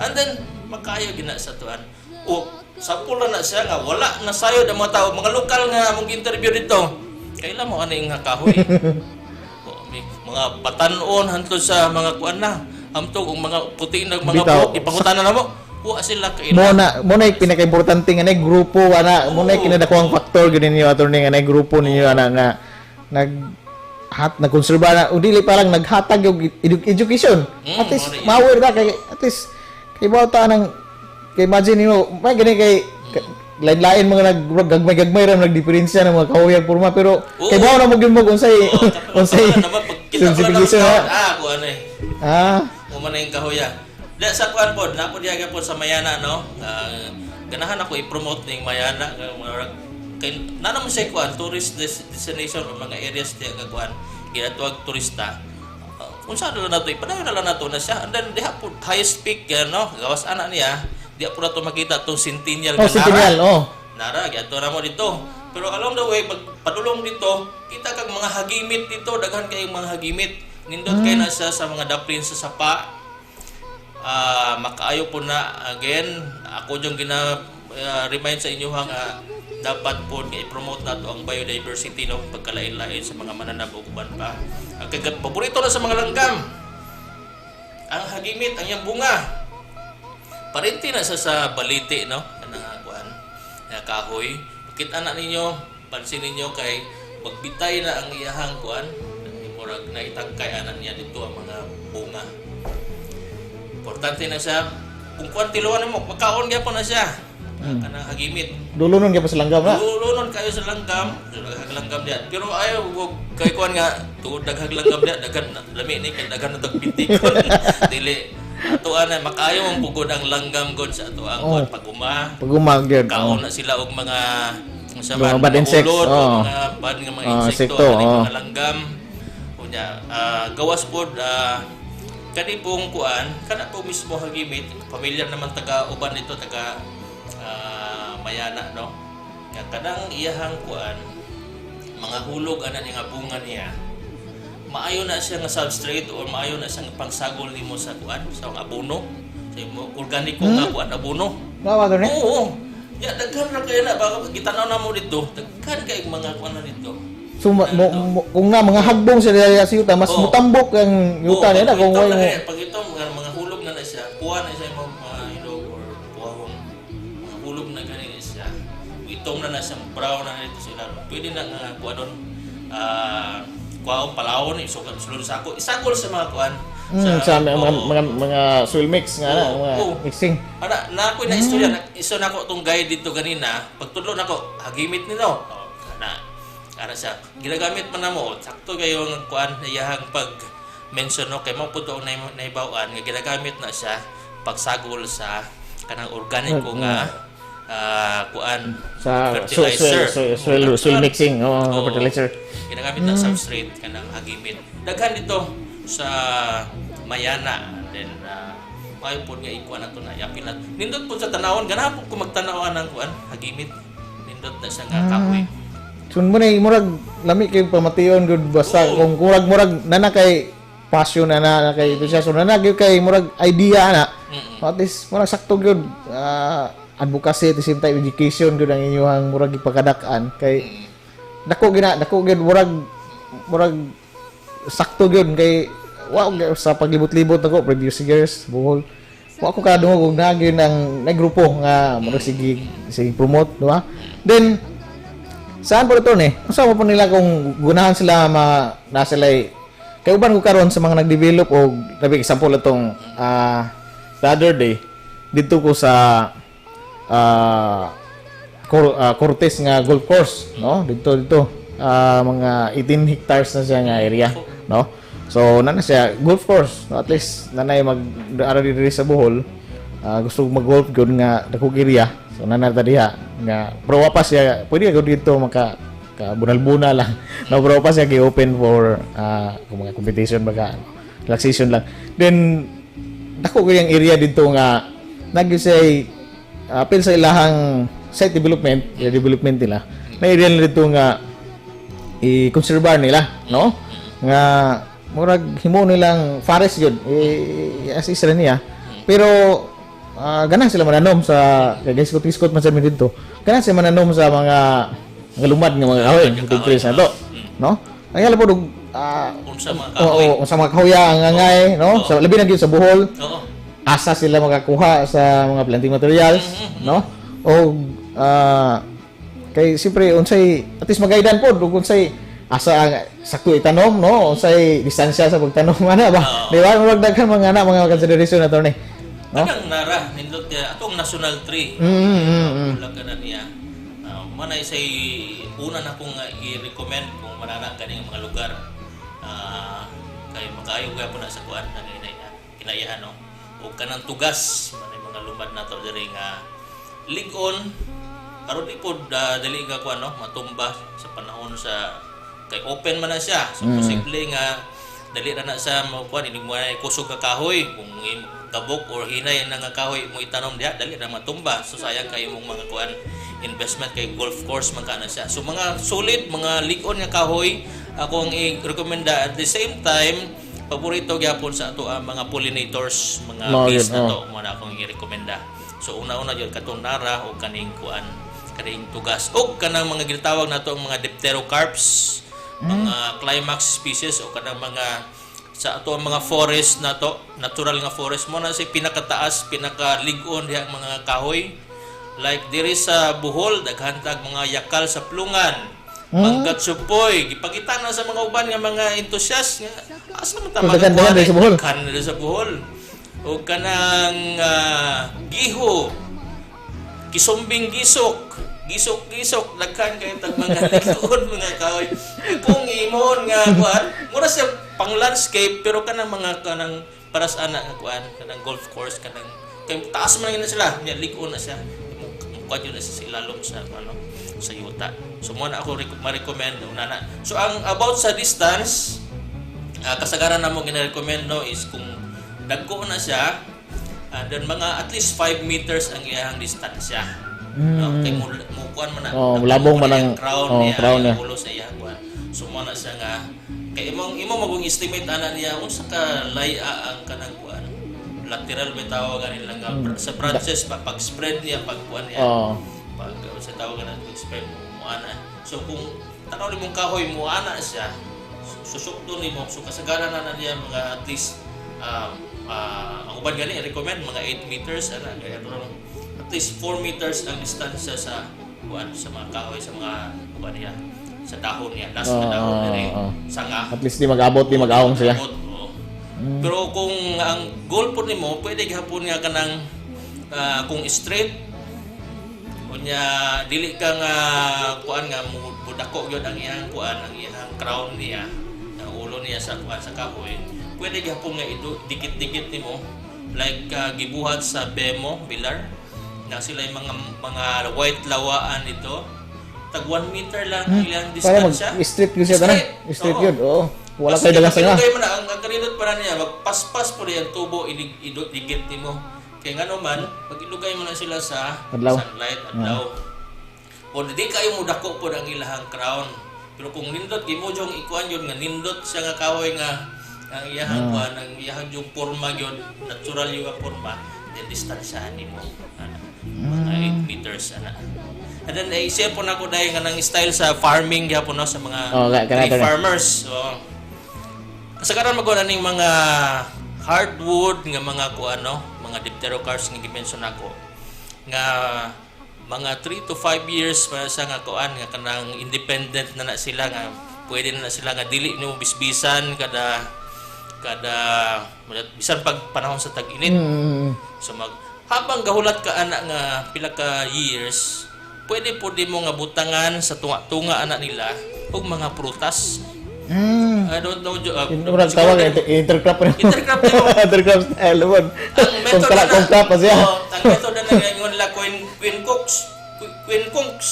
And then makayo gina sa tuan. O sample na siya nga wala na sayod ang mga tao, mga lokal nga among interview dito. Kailan mo ani nga kahoy? O, may mga batan-on hantod sa mga kuan na. Amtog og mga puti na mga Bitaw. buhok ipangutana na mo. Wa sila kaila. Mo na yung pinaka-importante nga na grupo ana, mo na yung kinadakuang factor gyud ninyo, attorney, nga na grupo ninyo ana nga nag hat nagkonserba na o dili parang naghatag og education. At least Mo na yun. ma-aware ta kay at least kay bawta nang kay imagine nimo may gani kay lain-lain mga nag gagmay-gagmay ra nagdiferensya ng mga kahoy ang porma, pero kay bawo na mo gyud mo unsay Oo, unsay kapag naman, pag kita ko lang sensibilization ng ha. Kuan eh. Mo man na yung kahoya. Da sa kuan pod, na pod diha pod sa Mayana, no. Ganahan ako i-promote ning Mayana nga kay na naman siya kuan tourist destination o mga areas diha nga kuan ginatuwag turista. Unsa na lang nato, ipadayon na lang nato na siya. And then diha pod highest peak yan, no. Gawas ana niya, diha pod nato makita tong Centennial Oh, nga Nara. Centennial, oh. Nara, giadto na mo dito. Pero along the way, pag padulong dito, kita kag mga hagimit dito, daghan kayong mga hagimit. Nindot kay na siya sa mga daplin sa sapa. Makaayo po na again, ako yung gina remind sa inyo ha nga dapat po nga i-promote nato ang biodiversity, no, pagkalain-lain sa mga mananab ug uban pa. Ang kay paborito na sa mga langgam. Ang hagimit, ang iyang bunga. Parente na siya sa baliti, no? Kanang kuan, nga kahoy. Pakita na ninyo, pansin ninyo kay magbitay na ang iyahang kuan, murag naitagkay ana niya dito ang mga bunga. Importante na siya. Kung kuan tiluan mo, makaon gyapon na siya. Kanang hagimit. Dulo nun gyud pa sa langgam na. Dulo kayo sa langgam, daghang langgam diya. Pero ayaw wag kay kuan nga tungod daghang langgam diya, daghan na lami ni kay daghan na tagpitikon. Dili atoa na makaayo ang pugod ang langgam god sa ato ang kuan paguma. Paguma gyud. Kaon na sila og mga unsa Mga man, bad insects, ulod, o oh. mga bad nga mga insekto, insekto, aning oh. mga langgam. Unya, gawas pod, kani pong kuan, kana po mismo hagimit, familiar naman taga uban nito, taga Mayana, no. Nga kanang iyahang kuan, mga hulog ana niya nga bunga niya, maayo na siya nga substrate or maayo na siya nga pangsagol nimo sa kuan, sa mga abono, sa imo organiko nga kuan, abono. Mawa gani. Oo. Ya daghan ra kayo na baka gitanaw na mo dito, daghan kay mga kuan na dito. So kung nga mga hagbong sa diya sa yuta, mas mutambok ang yuta Oo, niya na pag kung ito way na mo. Pag ito mga hulog na na siya, kuha na siya yung mga ilog or kuhahon. Mga hulog na gani siya. Itong na na siya, brown na nito sila. Pwede na nga kuha doon, kuhaon palawon, isugod sulod sa ako. Isagol sa mga kuan. Sa mga, Oo. mga soil mix nga na, Oo, mga oo. mixing. Ana, na ako na istorya, na, iso na ako tong guide dito ganina. Pagtudlo na ako, hagimit nino. Oh, na, ana siya. Ginagamit man na mo, sakto kayo ang kuan, iyahang pag mention, no, kay mo po ang nahibaw-an nga ginagamit na siya pagsagol sa kanang organiko nga kuan Sa soil fertilizer. soil soil, soil, soil mixing o Oo. fertilizer. Ginagamit na substrate kanang hagimit. Daghan dito sa Mayana, and then maayo pod nga ikuan nato na yapin nat. Nindot pod sa tanawon, ganahan pod ko magtanaw ang kuan hagimit. Nindot na siya nga kahoy. So mo na murag lami kay pamation gud basta Oo. kung murag murag nana kay passion na na kay enthusiasm na na gyud kay murag idea na. At least murag sakto gyud, advocacy at the same time education gyud ang inyong murag gipakadak-an kay dako gina dako gyud murag murag sakto gyud kay wa ko sa paglibot-libot nako previous years Bohol, wa ko kadungog og naa gyud ang na grupo nga murag sige sige promote, di ba? Then saan po ito ni? Unsa mo po nila kung gunahan sila ma na sila kay uban ko karon sa mga nag-develop og labi example itong the other day dito ko sa Cortes nga golf course, no? Dito dito mga 18 hectares na siya nga area, no? So nana siya golf course, no? At least nanay mag ara diri sa Bohol, gusto mag-golf gyud nga dakong area. So nana ta diha nga pero wa pa siya pwede ka dito maka ka bunal-buna lang. No, pero wa pa siya gi-open for kung mga competition baga relaxation lang. Then dako gyud ang area dito nga nagyud siya apil sa ilahang site development, area development nila. Na area nila dito nga i-conserve nila, no? Nga murag himo nilang forest yun, as is ra niya. Pero ganahan sila mananom sa kay iskot-iskot man sa amin dito. Ganahan sila mananom sa mga lumad nga mga kahoy, mga trees na to, no? Ang alam po dug Unsa mga kahoy. Oo, sa mga kahoya ang angay, no? Sa labi na gyud sa Bohol. Asa sila makakuha sa mga planting materials, no? O kay siyempre unsay at least magaidan po ug unsay asa ang sakto itanom, no? Unsay distansya sa pagtanom ana ba? Di ba? Murag daghan mga ana mga consideration na ni. No? Kanang nara nindot kay atong national tree. Wala ka na niya. Manay say una na kong i-recommend kung manana kani nga mga lugar. Kay makaayo gyapon na sa kuan na kinaihan, no. O kanang tugas manay mga lumad nato diri nga lig-on karon di pod dali nga kuan, no, matumba sa panahon sa kay open man na siya. So posible nga dali ra na sa mo kuan inig mo ay kusog ka kahoy kung kabok or hinay na nga kahoy mo itanom diha, dali ra matumba. So sayang kay imong mga kuan investment kay golf course man kana siya. So mga solid mga lig-on nga kahoy ako ang i-rekomenda. At the same time, paborito gyapon sa ato ang mga pollinators, mga Mao bees yun, na oh. to mo na akong i-rekomenda. So una-una gyud katong nara o kaning kuan kaning tugas o kanang mga ginatawag nato ang mga dipterocarps, mga climax species o kanang mga sa ato ang mga forest na to, natural nga forest mo na si pinakataas, pinakalig-on diha ang mga kahoy. Like diri sa Bohol, daghan tag mga yakal sa plungan. Manggat supoy, gipakita na sa mga uban nga mga enthusiast nga asa man ta So, daghan makakuha daghan diri sa Bohol. Daghan diri sa Bohol. O kanang giho, kisumbing gisok, gisok gisok, daghan kay tag mga lig-on mga kahoy. Kung imon nga kuan, mura siya pang landscape pero kanang mga kanang para sa ana nga kuan, kanang golf course kanang kay taas man na sila, nya lig-on na siya. Mukuan yun na siya sa ilalom sa ano sa yuta. So mo na ako ma-recommend una na. So ang about sa distance, kasagaran na mo gina-recommend, no, is kung dagko na siya, then mga at least 5 meters ang iyang distansya. No, kay mo kuan man na. Oh, labong man ang- crown oh, niya, crown ang niya. ulo sa iyang kuan. So mo na siya nga kay imong imo magong estimate ana niya unsa ka laya ang kanang kuan. Lateral may tawag ani lang nga sa branches pa pag spread niya pag kuan niya. Pag sa tawag na pag spread mo mo ana. So kung tanaw nimong kahoy mo ana siya, susukto nimo, so kasagaran na na niya mga at least ang uban gani recommend mga 8 meters ana, kaya lang at least 4 meters ang distansya sa kuan sa mga kahoy, sa mga kuan niya, sa dahon niya, last na dahon diri sanga. At least di mag-abot, di mag-awong siya. Abot, oo. Pero kung ang goal po nimo, pwede gihapon nga kanang kung straight unya dili ka nga kuan nga mudako gyud ang iyang kuan, ang iyang crown niya, ang ulo niya sa kuan sa kahoy, pwede gihapon nga dikit-dikit nimo like gibuhat sa Bemo Villar Na sila yung mga white lawaan dito. Tag 1 meter lang ang ilang Para mag distansya. street yun siya tanan. Street Oo. yun. Oo. Wala Mas kay dalang sanga. Ilugay mo na ang kanindot para niya magpaspas po ang tubo ilig igit nimo. Kay ngano man pag ilugay mo na sila sa Adlaw. sunlight adlaw. O di kayo mo dako pod ang ilahang crown. Pero kung nindot gimo jong ikuan yun nga nindot siya nga kahoy nga ang iyahang kuan ang iyahang yung porma yun natural yung nga porma, then distansyahan nimo ana mga 8 meters ana. And then eh, share po na ako dahil nga ng style sa farming gyapon no sa mga Oh, kana- tree kana. farmers. So, kasagaran magkuha ning mga hardwood nga mga kuan no, mga dipterocarps nga gi-mention nako nga mga 3 to 5 years para sa nga kuan nga kanang independent na na sila nga pwede na na sila nga dili nimo bisbisan kada kada bisan pag panahon sa tag-init. So mag habang gahulat ka ana nga pila ka years, pwede po di mo nga butangan sa tunga-tunga ana nila og mga prutas. I don't know. Murag tawag intercrop rin. Intercrop nimo. Intercrop style mon. Ang Kung method kala na kung crop pa siya. Oh, ang method na nga nila queen cooks, queen cooks.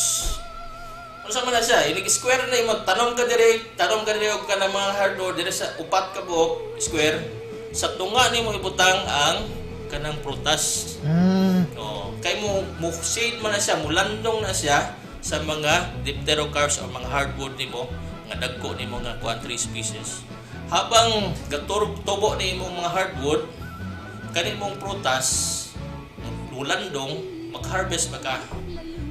Unsa man na siya? Inig square na imo tanom ka dire og kanang mga hardwood dire sa upat ka buok square. Sa tunga nimo ibutang ang kanang prutas. Oh, kay mo mo shade man na siya, mulandong na siya sa mga dipterocarps o mga hardwood nimo nga dagko nimo nga kuan tree species. Habang gatur tubo ni imong mga hardwood, kani mong prutas mulandong, mag-harvest ba ka.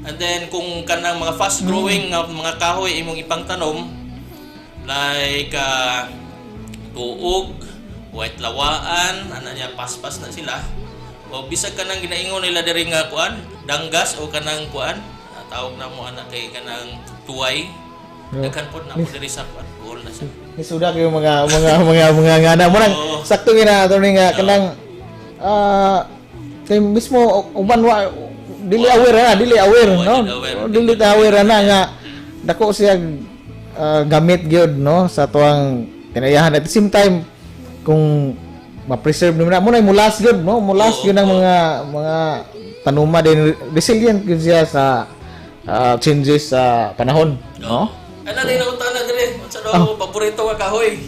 And then kung kanang mga fast growing nga mga kahoy imong ipangtanom like tuog, white lawaan, ana niya paspas na sila. O bisag kanang ginaingon nila diri nga kuan, danggas o kanang kuan, tawag na mo ana kay kanang tuway. Daghan pod na po diri sa kuan, buol na siya. Nisuda kayo mga ngana mo nang Oo. sakto gina ato ni nga kanang kay mismo uban wa dili aware na, dili aware Oo, no. dili aware. Dili ta aware na nga dako siya gamit gyud no sa tuang tinayahan at the same time kung ma-preserve nimo na mo na mulas gyud no, mulas Oo, gyud ang oo. mga tanuma din, resilient gyud siya sa changes sa panahon no. Ano na yung na diri? Unsa daw paborito nga kahoy?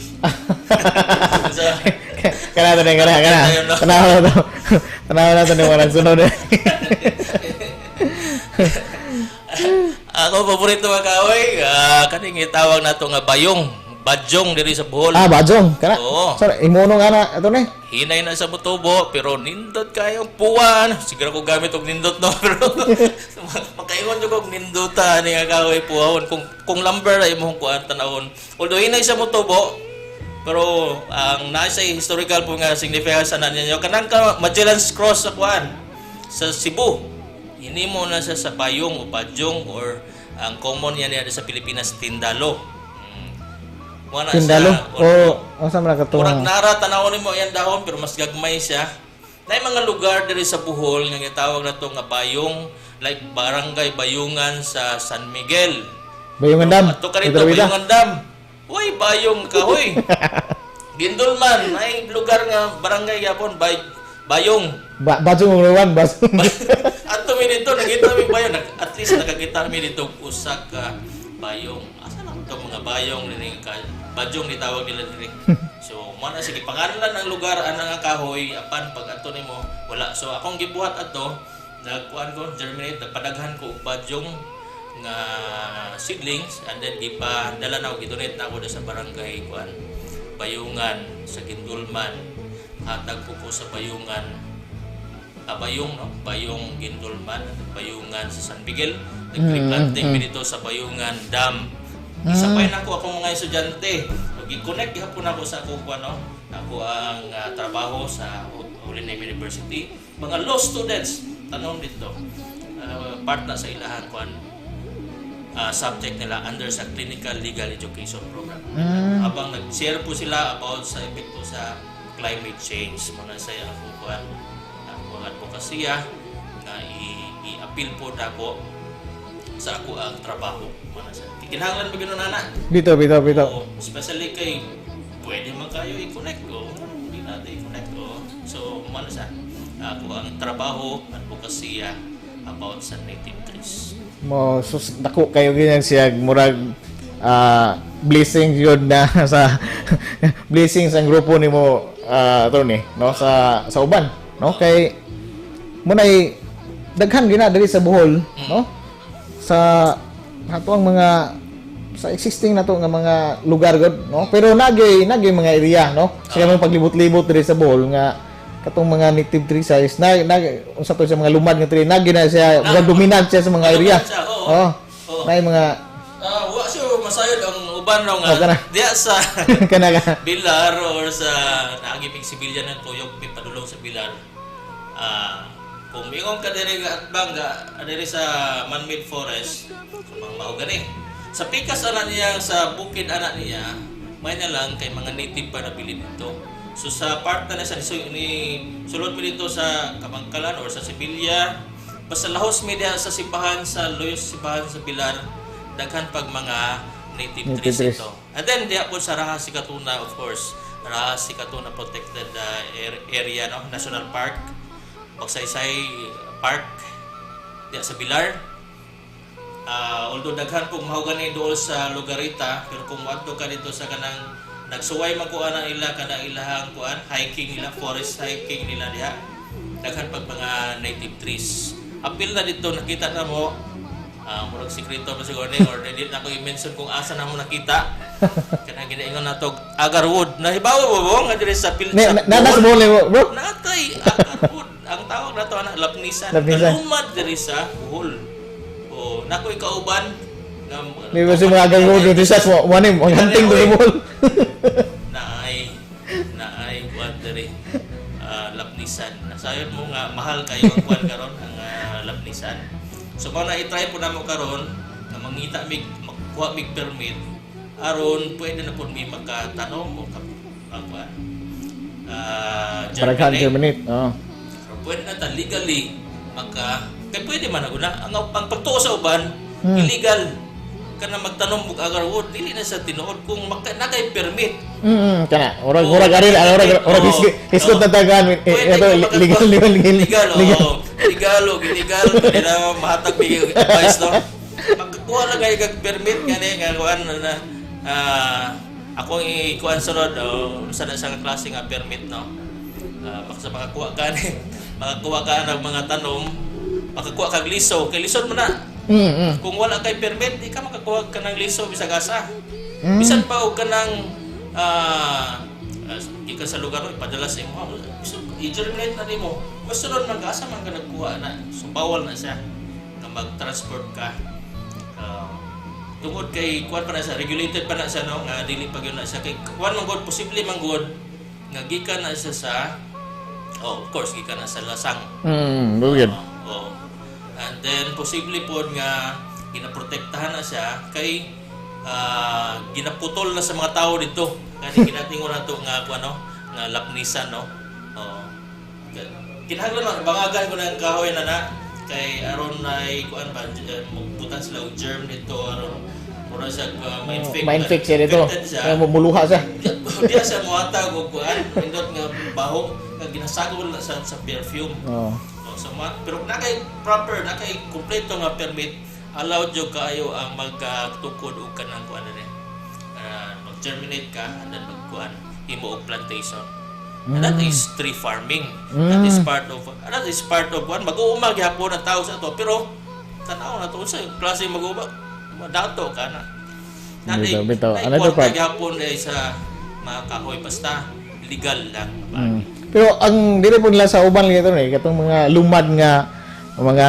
Unsa? Kana to kana kana. Tayo, no? Tanaw na to. Tanaw na to ni walang sunod. Ako paborito nga kahoy, kaning gitawag nato nga bayong, badyong diri sa Bohol. Ah, bajong kana. Oo. Sorry, imono nga na ato ni. Hinay na sa mutubo pero nindot kayong puwan. Siguro ko gamit og nindot no pero makaingon jud og nindota ni nga kahoy puwahon kung lumber ay imong kuan tanawon. Although hinay sa mutubo pero ang nasa historical po nga significance na ninyo kanang ka Magellan's Cross sa kuan sa Cebu. Hinimo na siya sa bayong o badyong or ang common yan niya sa Pilipinas tindalo. Wala Tindalo. siya. O unsa man Murag katong nara tanawon nimo ayan dahon pero mas gagmay siya. Nay mga lugar diri sa Bohol nga gitawag na to nga bayong like Barangay Bayungan sa San Miguel. Bayungan Dam. Ato ka rito Bida-bida. Bayungan Dam. Uy, bayong kahoy. Gindulman, ay lugar nga barangay gyapon bay bayong. Bajong uluan, bajong. Ato mi dito nakita mi bayong, at least nakakita mi dito og usa ka bayong. Asa lang to mga bayong nini ka badyong gitawag nila diri. So mo na sige pangalan ang lugar ana nga kahoy apan pag ato nimo wala. So akong gibuhat ato nagkuan ko germinate nagpadaghan ko og badyong nga seedlings and then gipadala na og gidonate na ako sa barangay kuan Bayungan sa Gindulman. Hatag ko po sa Bayungan Bayong no Bayong Gindulman Bayungan sa San Miguel. Nag-replanting mi dito sa Bayungan Dam. Isapay na ako akong mga estudyante. Gi-connect gihapon ako sa akong kuan no ako ang trabaho sa Holy Name University. Mga law students tanong dito part na sa ilahang kuan subject nila under sa clinical legal education program. Habang nag-share po sila about sa epekto sa climate change, mo na saya ako kuan ako ang advokasya nga i-appeal po nako sa ako ang trabaho mo na siya. Kinahanglan ba gyud na? Bito, bito, bito. Oo, especially kay pwede man kayo i-connect ko. Hindi natin i-connect ko. So, mo na siya. Ako ang trabaho, advokasya about sa native trees. Mo sus, dako kayo ganyan siya, murag blessing yun na sa blessings ang grupo nimo, attorney, no, sa uban, no, kay munay daghan gyud na diri sa Bohol, no, sa ato ang mga sa existing na to nga mga lugar gud, no, pero nagay mga area, no, sa mga paglibot-libot diri sa Bohol nga katong mga native tree size na unsa to sa mga lumad nga tree, nagi na siya, murag dominant siya sa mga area. Dominant siya, oo. Oh. Oo. Nay mga Wa siya masayod ang uban, no, nga Oh, kana. diya sa kana ka. Bilar or sa naagi ping sibilyan ng tuyog may padulong sa Bilar. Kung mingon ka diri nga atbang ga diri sa man-made forest, so mga mao gani. Sa pikas ana niya, sa bukid ana niya, may na lang kay mga native pa nabilin dito. So sa part na sa ni sulod mi dito sa Kabangkalan or sa Sibilya, basta lahos mi diha sa simbahan sa Loyos, simbahan sa Bilar, daghan pag mga native Native trees trees. dito. And then diha po sa Rahas Sikatuna, of course. Rahas Sikatuna protected area, no, National Park. Magsaysay Park diha sa Bilar. Although daghan pong mahogany dool sa Lugarita, pero kung moadto ka dito sa kanang nagsuway man kuan ang ila kanang ilahang kuan hiking nila, forest hiking nila diha. Daghan pag mga native trees. Apil na dito nakita na mo, murag sikreto pa siguro ni or dili na ko i-mention kung asa na mo nakita. Kanang ginaingon nato agarwood. Nahibawo mo bo nga diri sa pil Na sa na na sa Bohol? Bohol nimo, bro. Natay agarwood. Ang tawag nato ana lapnisan. Lapnisan. Kalumad diri sa Bohol. Oh, nakoy kauban nga Di ba si mga agarwood enthusiast mo, mo ni mo hunting do sa Bohol. Naay naay kuan diri lapnisan. Nasayon mo nga mahal kayo ang kuan karon ang lapnisan. So mao na i-try po namo karon nga mangita mig makuha mig permit aron pwede na pud mi makatanom o ka kuan Paraghan germinate. germinate. Oh. So, pwede na ta legally maka kay pwede man ako na ang pagtuo sa uban illegal kana magtanom og agarwood, dili na sa tinuod kung maka, na kay permit. Kana. Murag murag ari murag murag Oo. hisgot na tagaan eh, Pwede ito ka makakuha. legal legal legal. Legal, Legal. oo. Legal o illegal, hindi na mahatag bigay og advice, no? Magkuha lang kayo kag permit gani nga kuan na akong ikuan sunod o sa na sa klase nga permit, no. Baka sa makakuha ka ni makakuha ka ng mga tanom, makakuha kag liso, kay lisod man na. Kung wala kay permit, di ka makakuha ka ng liso bisag asa. Bisan pa og kanang gikan sa lugar mo ipadala sa imo. So, i-germinate na nimo. Basta ron man asa man ka nagkuha na. So bawal na siya na mag-transport ka. Tungod kay kuan pa na siya, regulated pa na siya, no, nga dili pa gyud na siya kay kuan man gud, posible man gud nga gikan na siya sa, oh, of course gikan na sa lasang. Good. Oo. And then posible pod nga ginaprotektahan na siya kay ginaputol na sa mga tao dito. Kani ginatingon nato nga kuan, no, nga lapnisan, no. Oo. Kinahanglan man bangagan ko ng kahoy na na kay aron nay kuan ba magbutan sila og germ dito aron mura siya ma-infect. Ma-infect siya dito. Infected siya. Kaya muluha siya. Diya siya mohatag og kuan nindot nga baho nga ginasagol na sa perfume. Oo. Oh, so pero na kay proper, na kay kumpleto nga permit, allowed jud kaayo ang magtukod og kanang kuan na mag-germinate ka and then magkuan himo og plantation. And that is tree farming. That is part of kuan mag-uuma gyapon ang tao sa ato, pero tanaw na to unsa klase mag-uuma, madato ka na. Bitaw, bitaw. Nay Another kwarta part. gyapon eh, sa mga kahoy basta legal lang. Pero ang dili po nila sa uban lagi eh, katong mga lumad nga mga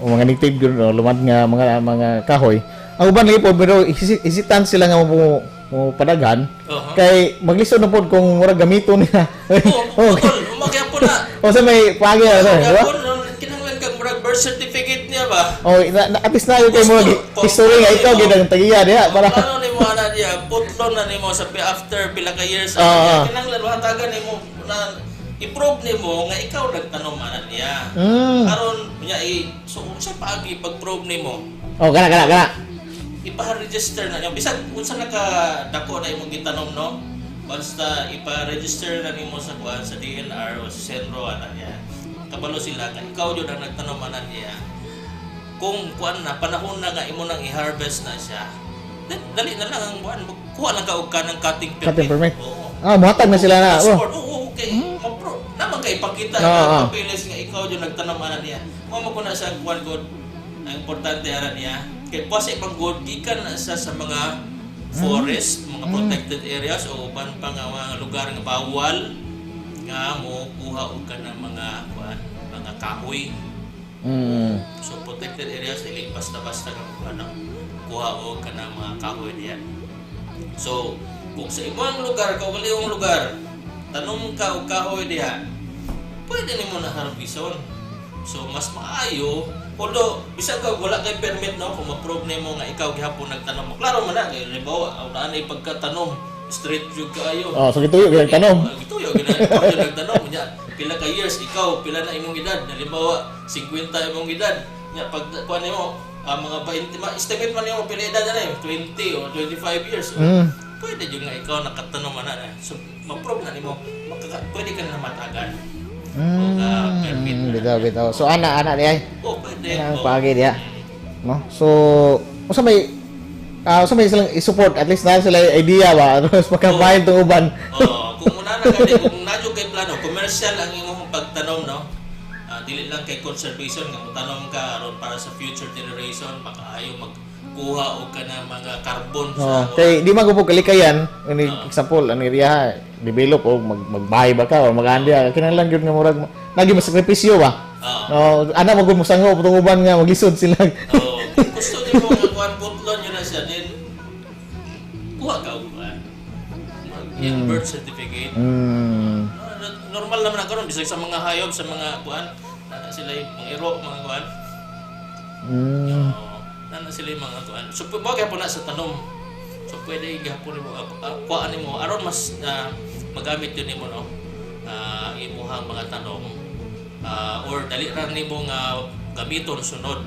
mga native gyud, no, lumad nga mga mga kahoy. Ang uban lagi po pero hesitant sila nga mo padaghan kay maglisod na pod kung murag gamiton nila. Oo, putol, umagyapon na. O sa may paagi na to, di ba? Gyapon, no, kinahanglan kag murag birth certificate niya ba? Oh, at least na yun kay mo history nga ikaw gid ang tagiya diha para Plano nimo ana niya, putlon na nimo sa after pila ka years. Oo. Ana niya, kinahanglan mahatagan nimo na i-prove nimo nga ikaw nagtanom ana niya. Karon niya i so unsa paagi pag-prove nimo? Oh, kana kana kana. Ipa-register na niyo. Bisag unsa na ka dako na imong gitanom, no? Basta ipa-register na nimo sa kuan sa DNR o sa Senro ana niya. Kabalo sila nga ikaw jud ang nagtanom ana niya. Kung kuan na panahon na nga imo nang i-harvest na siya, then dali na lang ang kuan, kuha lang ka og kanang cutting permit. Cutting permit. Oo. Ah, muhatag na sila na. Oh. Passport. Oo, okay. Mapro. Naman kay ipakita Oo, nga oo. papeles nga ikaw yung nagtanom ana niya. Mo mo ko na siya kuan god. Ang importante ana niya kay pasi pang god gikan na siya sa mga forest, mga protected areas o uban pa nga mga lugar nga bawal nga mo kuha og kanang mga kuan, mga kahoy. So protected areas dili basta-basta ka ano, kuha og kanang mga kahoy diyan. So kung sa imong lugar, kaugalingong lugar, tanom ka og kahoy diha, pwede nimo na harbison. So mas maayo, although bisan ka wala kay permit, no, kung ma-prove nimo nga ikaw gihapon nagtanom mo. Klaro man na kay halimbawa aw naa nay pagkatanom, straight jud kaayo. Oh, so gituyo gyud tanom. Ah, gituyo gyud ikaw jud nagtanom nya. Pila ka years ikaw, pila na imong edad? Halimbawa 50 imong edad. Nya pag kuan nimo mga 20, ma estimate man nimo pila edad na 20 o 25 years. Pwede jud nga ikaw nakatanom ana na. So ma-prove na nimo, pwede ka na matagan. Og permit na. Bitaw, bitaw. So ana ana diay. Oh, pwede. Ana ang Oh. paagi diha. No? So unsa may silang i-support, at least na sila idea ba tapos maka-file tong uban. Oo, kung una na kani, kung naa jud kay plano, commercial ang imong pagtanom, no? Ah, dili lang kay conservation nga motanom ka aron para sa future generation makaayo magkuha og kanang mga carbon sa Oh, kay di man ko po kalikayan, ini example ang area develop o magbahay ba ka o mag-andi kinahanglan gyud nga murag nagi masakripisyo ba. Oo. No, ana mo gud mosango tong uban nga maglisod sila. Oo, kung gusto nimo nga kuan putlon yun na siya, then kuha ka og kuan. Yung birth certificate. Ah, normal naman na karon bisag sa mga hayop, sa mga kuan, na sila yung mga iro, mga kuan. Oo. Nana sila yung mga kuan. So mo gyapon na sa tanom. So pwede gyapon nimo kuhaan nimo aron mas magamit yun nimo, no. Ah, imuhang mga tanom or dali ra nimo nga gamiton sunod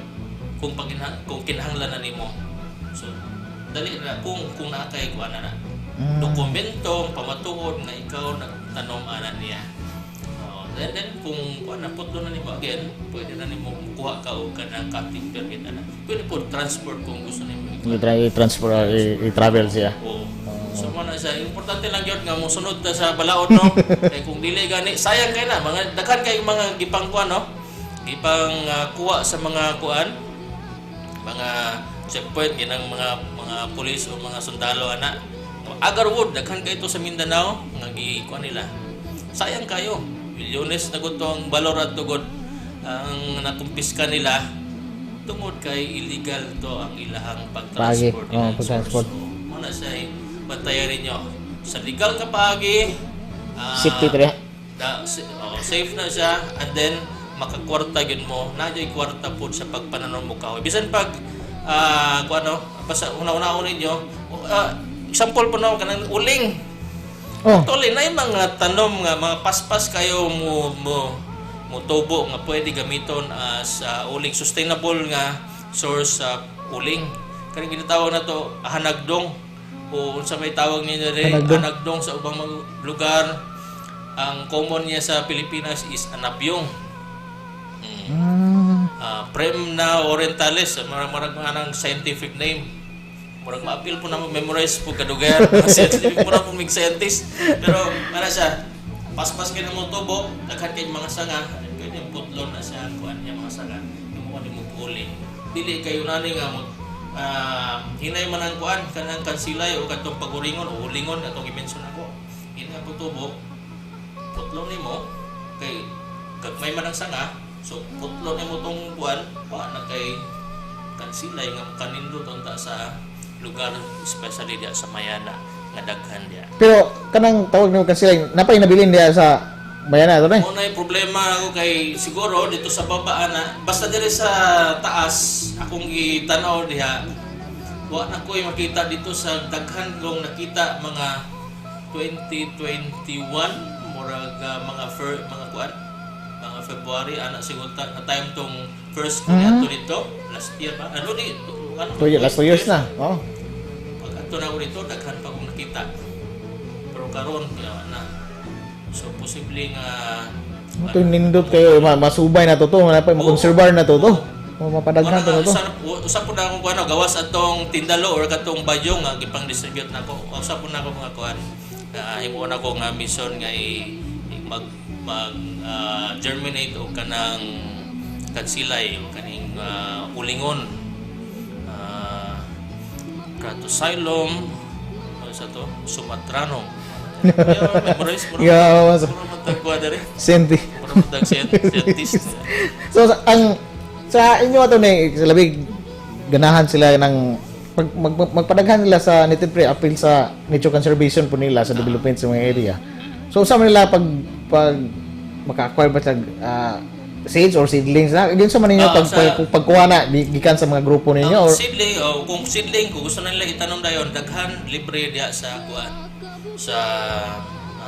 kung kinahanglan na nimo. So dali ra kung naa kay kuan na na. Dokumento pamatuod nga ikaw nagtanom ana niya. Oh, then kung kuan na putlo na nimo again, pwede na nimo kuha ka og kanang cutting permit ana. Pwede po transport kung gusto nimo. I-transfer, i-travel siya. Oo. So mo na siya, importante lang gyud nga mosunod ta sa balaod, no. Kay kung dili gani, sayang kay na mga daghan kay mga gipang kuan, no. Gipang kuha sa mga kuan, mga checkpoint ginang mga pulis o mga sundalo ana. Agarwood daghan kay ito sa Mindanao nga gikuan nila. Sayang kayo. Milyones na gud to ang balor at tugod ang nakumpiska nila tungod kay illegal to ang ilahang pag-transport. Paagi. Oo, pag-transport. So, mo na siya bantayan ninyo. Sa legal nga paagi, Safety tre. Oh, safe na siya and then makakwarta gyud mo. Naa gyud kwarta pod sa pagpananom mo kahoy. Bisan pag kung ano, basta una-una ninyo, example po na kanang uling. Actually, na yung mga tanom nga mga paspas kayo mo mo mo tubo nga pwede gamiton as uling, sustainable nga source sa uling. Kani ginatawag na to hanagdong o unsa may tawag ninyo rin, Hanagdong. Hanagdong sa ubang mga lugar. Ang common niya sa Pilipinas is anabyong. Premna orientalis, murag murag mga nang scientific name. Murag maapil po na memorize po kadugayan. Mga scientific, murag po mig scientist. Pero para siya, paspas kay mo tubo, daghan kay mga sanga, kay putlon na siya kuan niya mga sanga. Imo ni mo uling. Dili kayo nani nga mo hinay man ang kuan kanang kansilay o katong paguringon o ulingon atong i-mention ako. Hinay po tubo, putlon nimo kay gagmay man ang sanga, so putlon nimo tong kuan, wa na kay kansilay nga kanindot unta sa lugar, especially diya sa Mayana nga daghan diya. Pero kanang tawag nimo kansilay, napay nabilin diya sa Mayana to na. Mo na yung problema ako kay siguro dito sa baba ana, basta diri sa taas akong gitanaw diha, wa na ko'y makita dito sa daghan kong nakita mga 2021, murag mga mga kuan, mga February ana siguro na time tong first ko niadto dito last year ba, ano di ano. Last 2 years na. Oh. Pag adto na ako dito, daghan pa akong nakita, pero karon kaya na, so posible nga Ito yung nindot kayo, masubay na to to, wala pa, makonserbar na to to. Mapadaghan Wala to nga, to. Usa po na akong kuan, no, gawas atong tindalo or katong bayong nga gipang distribute nako. Usa po na ako mga kuan. Himuon ako nga mission nga mag mag germinate og kanang kansilay o kaning ulingon. Cratosylum, ano sa to? Sumatrano. Yeah, memorize mo. Yeah, Mura diri. Senti. Mura matag scientist. So ang sa inyo ato ni sa labig ganahan sila ng magpadaghan nila sa native tree appeal sa nature conservation po nila sa development sa mga area. So usa man nila pag pag maka-acquire ba sila seeds or seedlings na yun sa man ninyo pag, pagkuha na gikan sa mga grupo ninyo Ang or seedling, oh, kung seedling, kung gusto na nila itanom dayon, daghan libre diya sa kuan sa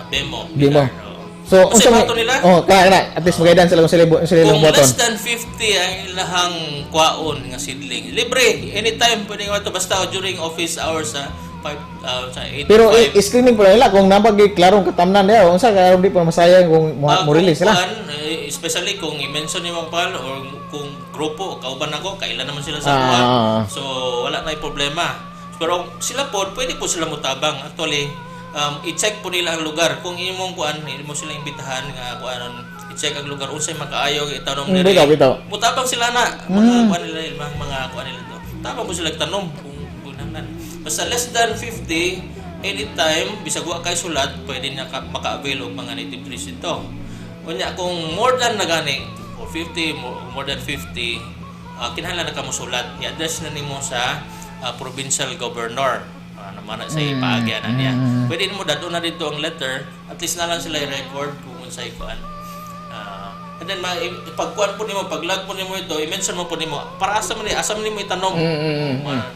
Bemo. Bemo. Pilar, oh. So Kasi unsa may bato nila? Oh, kaya na at least magaidan sila kung sila sila ilang Kung buhaton. less than 50 ang ilahang kwaon nga seedling, libre anytime pwede nga to basta during office hours sa 5 sa 8 Pero to 5. i-screening po nila kung nabagay klarong katamnan niya, unsa karon di pa masayang kung mo release sila. Kuan, especially kung i-mention ni mga pal or kung grupo kauban ako, kailan naman sila sa kuan. So wala na problema. Pero sila po, pwede po sila mutabang. Actually, i-check po nila ang lugar. Kung imong kuan, imo sila imbitahan nga kuanon, i-check ang lugar unsay makaayo itanom diri. Bitaw, bitaw. Mutabang sila na mga kuan nila mga mga kuan nila to. Tabang po sila tanom kung kunahnan. Basta less than 50 anytime bisag wa kay sulat pwede na ka, maka-avail og mga native trees dito. Unya kung more than na gani or 50 more than 50 kinahanglan na ka mosulat. I-address na nimo sa provincial governor. Naman na sa ipaagya na niya. Pwede nimo dadto na dito ang letter, at least na lang sila i-record kung unsay kuan. And then pagkuan po nimo, paglag po nimo ito, i-mention mo po nimo para asa man ni asa man nimo itanom.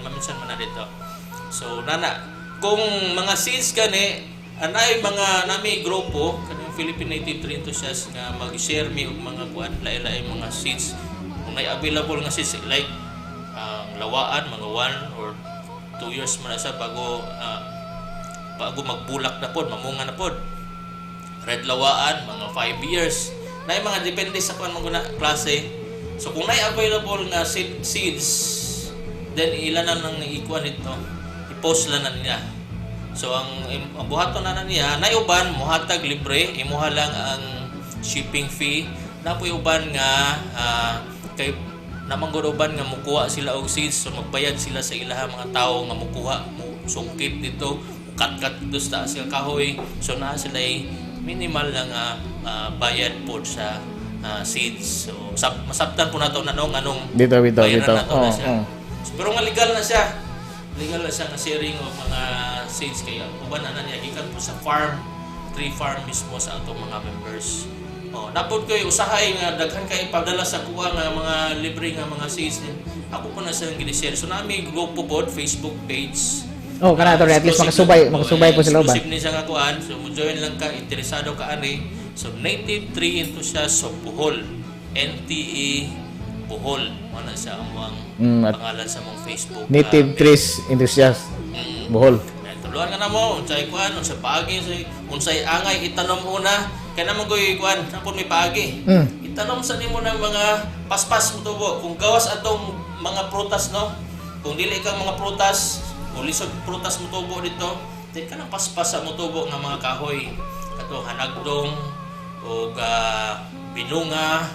Ma-mention mo na dito. So nana, kung mga seeds gani anay mga nami grupo kanang Philippine Native Tree Enthusiasts nga mag-share mi og mga kuan lain-lain mga seeds kung nay available nga seeds like ang lawaan mga 1 or 2 years man na siya bago bago magbulak na pod, mamunga na pod. Red lawaan mga 5 years. Nay mga depende sa kuan mga klase. So kung nay available nga seeds then ilan na nang ikuan nito, i-post lang na niya. So ang buhaton na niya, nay uban mohatag libre, imuha lang ang shipping fee. Napoy uban nga kay namang gud uban nga mukuha sila og seeds, so magbayad sila sa ilaha mga tawo nga mukuha, mo sungkit dito, kat-kat dito sa taas nga kahoy. So naa sila minimal lang bayad po sa seeds. So masabtan po nato na no nganong Dito, bitaw, bayaran bitaw. nato na Oh, siya. oh. So, pero nga legal na siya. Legal na siya nga sharing og mga seeds kaya uban na niya gikan po sa farm, tree farm mismo sa atong mga members. Oh, napod koy usahay nga daghan kay padala sa kuha nga mga libre nga mga seeds. Ako po na siyang gini-share. So nami grupo pod Facebook page. Oh, kana to at least makasubay po sila ba. Exclusive ni siya nga kuan. So mo join lang ka interesado ka ani. So Native Tree Enthusiast of Bohol. NTE Bohol. Mo na siya ang pangalan sa mong Facebook. Native Trees Enthusiast Bohol. Tuluan ka na mo, unsay kuan, unsay paagi, unsay angay itanom una. Kay naman koy kuan, napon may paagi. Itanom sa nimo ng mga paspas mo tubo. Kung gawas atong mga prutas no, kung dili kang mga prutas, kung lisod prutas mo tubo dito, then kanang paspas sa motubo nga mga kahoy. Kato hanagdong og binunga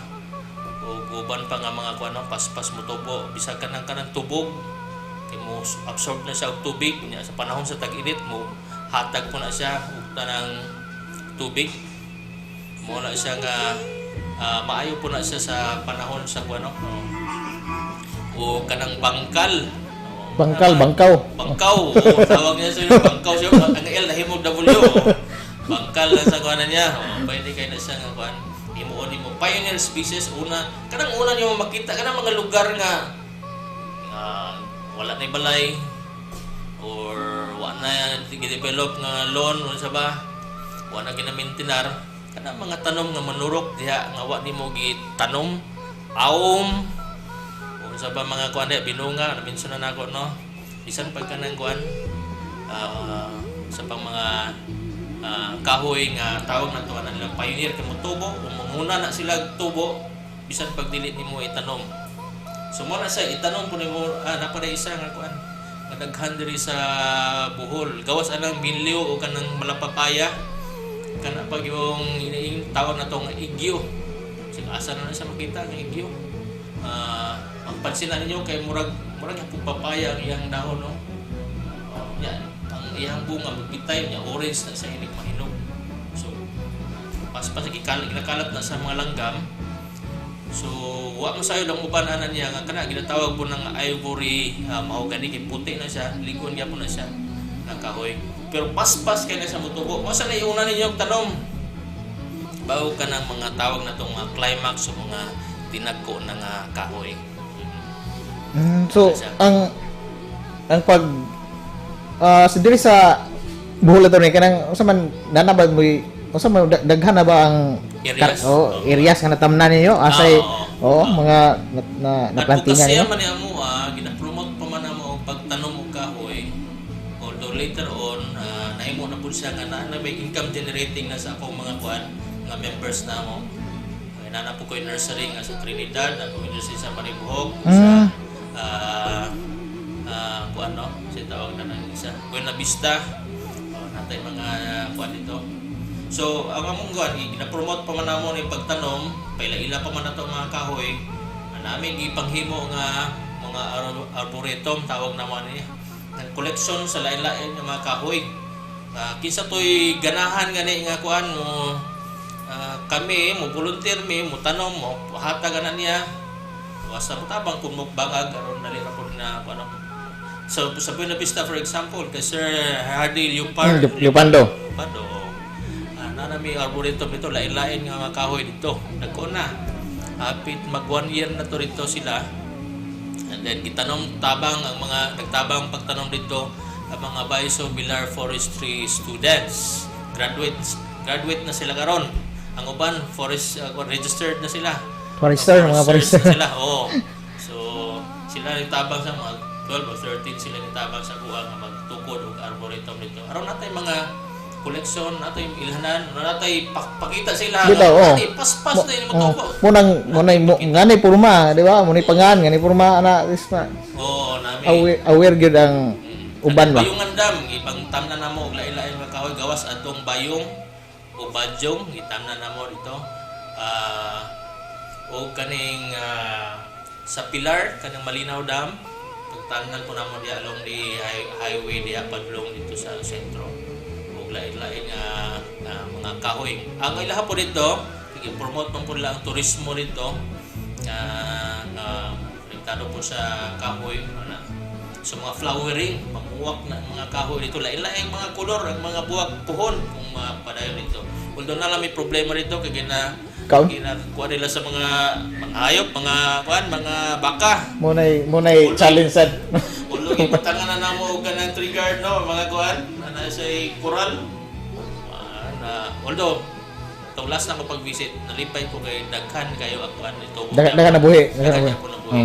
ug uban pa nga mga kuan no, paspas mo tubo bisag kanang kanang tubog kay mo absorb na siya og tubig nya sa panahon sa tag-init mo hatag po na siya og tanang tubig mo na siya nga maayo po na siya sa panahon sa kuan no o kanang bangkal. Bangkal, bangkaw. Bangkaw. Oo, tawag niya siya bangkaw siya ang L nahimog W. Oh. Bangkal lang sa kuan niya. Oh, pwede kay na siya nga kuan himuon nimo pioneer species una kanang una nimo makita kanang mga lugar nga wala na balay or wa na gidevelop nga lawn unsa ba wa na ginamintinar kanang mga tanom nga manurok diha nga wa nimo gitanom aom unsa ba mga kuan diha binunga na mention na nako no bisan pag kanang kuan sa pang mga kahoy nga tawag na tuwa na nilang pioneer kay motubo o manguna na sila tubo bisan pag dili nimo itanom. So mo na siya itanom po nimo, napa na isa nga kuan nga daghan diri sa Bohol. Gawas anang binliw o kanang malapapaya, kana pag yung iniing tawag na tong igyo. Sige, asa na na siya makita nga igyo. Ang pansin na ninyo kay murag murag yung papaya ang iyang dahon, no. Oh, yan ang iyang bunga magbitay niya, orange na sa inig mahinog. So paspas ginakalat na sa mga langgam. So wa mo sayo lang uban ana niya nga kana ginatawag po ng ivory mahogany kay puti na siya, ligon gyapon na siya ng kahoy. Pero paspas kay na siya motubo. Mao sa iuna ninyo og tanom bago ka ng mga tawag na tong mga climax o mga tinagko na nga kahoy. So ang pag sa diri sa Bohol ato ni kanang unsa man nanabad mo, unsa man daghan na ba ang Areas? Oh, areas nga natamnan ninyo asay Oo. oh, mga na, na plantingan Advocacy ninyo? man ni amo, gina-promote pa man amo ang pagtanom og kahoy. Although later on, nahimo na pud siya nga na may income generating na sa akong mga kuan nga members na mo. Ay nana po ko'y nursery nga sa Trinidad, na ko'y nursery sa Maribojoc, sa kuan no, sa tawag na ng isa, Buena Vista. Oh, natay mga kuan dito. So, ang among kuan, gina-promote pa man namo ni pagtanom, paila-ila pa man nato ang mga kahoy. Namin gipanghimo nga mga arboretum tawag naman niya. Ng collection sa lain-lain nga mga kahoy. Kinsa to'y ganahan gani nga kuan mo, kami mo volunteer mi mo tanom mo hatag ana niya. Basta mo tabang kung mukbangag aron dali ra pud na kuan. So sa Buena Vista, for example, kay Sir Hardy Leopard. Leopando. Leopando. Na may arboretum dito, lain-lain nga mga kahoy dito. Nagko na. Hapit mag 1 year na to rito sila. And then gitanom tabang ang mga nagtabang pagtanom dito ang mga Baiso Villar Forestry students. Graduate na sila karon. Ang uban forest registered na sila. Forester, mga Foresters forester. na sila. Oo. So sila tabang sa mga 12 o 13 sila tabang sa kuha nga magtukod og arboretum dito. Aron natay mga koleksyon, natay ilhanan, natay pakita sila. Bitaw, oh. Natay paspas na yun mo Oh, tuko. munang munay mo nganay porma, di ba? Munay pangan, nganay porma ana is na Oo, nami. aware gyud ang uban ba. Bayong andam, ipangtamnan na mo og lain-lain mga kahoy gawas atong bayong o badyong gitamnan na mo dito. O kaning sa Pilar, kanang Malinaw Dam, pagtanan po namo diya along the highway diya padlong dito sa sentro. Og lain-lain nga mga kahoy. Ang ilaha po dito, i-promote man po nila ang turismo dito nga konektado po sa kahoy ana. So mga flowering, mamuwak na ang mga kahoy dito, lain-lain mga kolor ang mga buwak puhon kung mapadayon dito. Although na lang may problema dito kay Kaon? ginakuha nila sa mga hayop, mga kuan, mga baka. Munay challenge sad. Although gibutangan na namo og kanang tree guard no, mga kuan, ana sa coral. Na although tong last na ko pag-visit, nalipay ko kay daghan kayo ang kuan ito. Daghan na buhi, daghan na buhi. Daghan na buhi.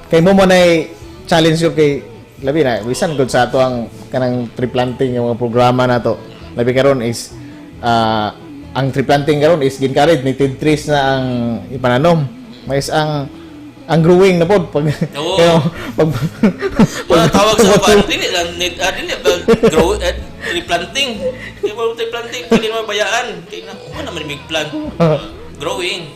Kay mo munay challenge yun kay labi na bisan gud sa ato ang kanang tree planting nga mga programa nato. Labi karon is ang tree planting karon is ginkarid native trees na ang ipananom. Mais ang growing na pod pag Oo. kaya pag Wala tawag sa uban, dili lang dili ba grow tree planting. Di ba tree planting pwede naman bayaan kay na wala man mig plant. Growing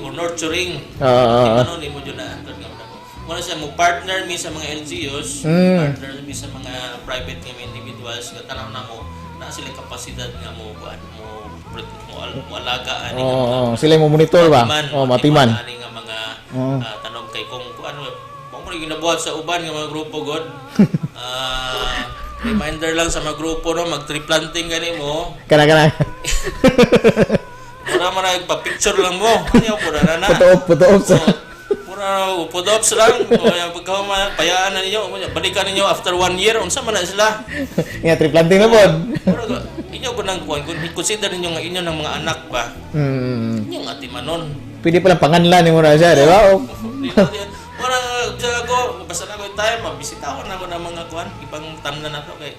or nurturing. Ano nimo jud na anton nga mo. Muna siya mo partner mi sa mga LGUs, partner mi sa mga private nga mga individuals nga tanaw na mo na sila kapasidad nga mo kuan mo mo alaga ani nga mga Oo, sila mo monitor ba? matiman, Oh, matiman. ani nga mga tanom kay kung kuan mo mo ginabuhat sa uban nga mga grupo god. Reminder lang sa mga grupo no, mag tree planting gani mo. Kana kana. Mura man na pa-picture lang mo. Ano pura na na. Photo op sa. Pura photo ops lang. O yan, pagkahuman, payaan na ninyo. Balikan ninyo after 1 year. Unsa man na sila. Nga tree planting na pod. Mura inyo ko nang kuan. Kung consider ninyo nga inyo ng mga anak ba. Inyo nga timanon. Pwede palang panganlan nimo na siya, di ba? Mura sa ako, basta na ko time, mabisita ko na ako ng mga kuan, ibang tamnan na to kay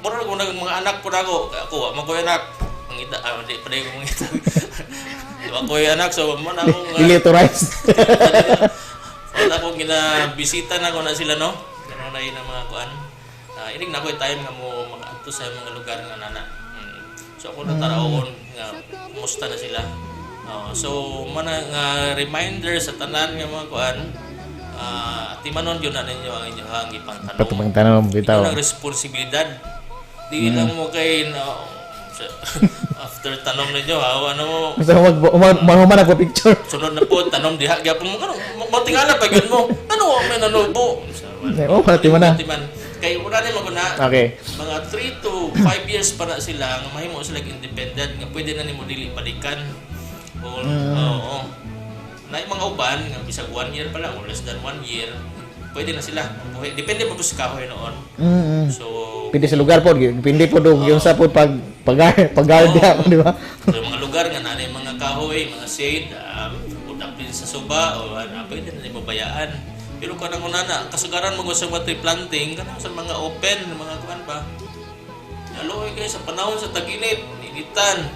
mura ko nang mga anak po na ako. Ako, wa man ko'y anak. Mangita, di pa ko mangita. Wa ko'y anak, so mo na akong Dili authorized. Wala akong ginabisita na ko na sila, no. Ganun na yun ang mga kuan. Inig na ko yung time nga mo makaadto sa mga lugar nga nana. So ako natarawon nga kumusta na sila. Oh, so mana nga reminder sa tanan nga mga kuan, atimanon yun na ninyo ang inyong ipang tanong. Patubang tanom bitaw. Ito ang responsibilidad. Di lang mo kay no, after tanom ninyo ha, ano mo Basta mag mahuman ako picture. Sunod na po tanom diha gyapon mo, ano matingala pa gyud mo, ano may nanubo. Oh, pati man na. Timan kay una ni maguna. Mga 3 to 5 years pa na sila nga mahimo sila independent nga pwede na nimo dili balikan o oo, na mga uban nga bisag 1 year pa lang or less than 1 year pwede na sila mabuhi, depende pa po sa kahoy noon. So Pindi sa lugar po, pindi po do yung sa po pag pag pag guard diha, di ba? So, mga lugar nga nanay mga kahoy, mga shade, o dapin sa suba, o ano, pwede na nimo bayaan. Pero kanang una na, kasugaran mo sa mga tree planting, kanang sa mga open, mga kuan ba. Aloy kayo sa panahon sa tag-init, initan.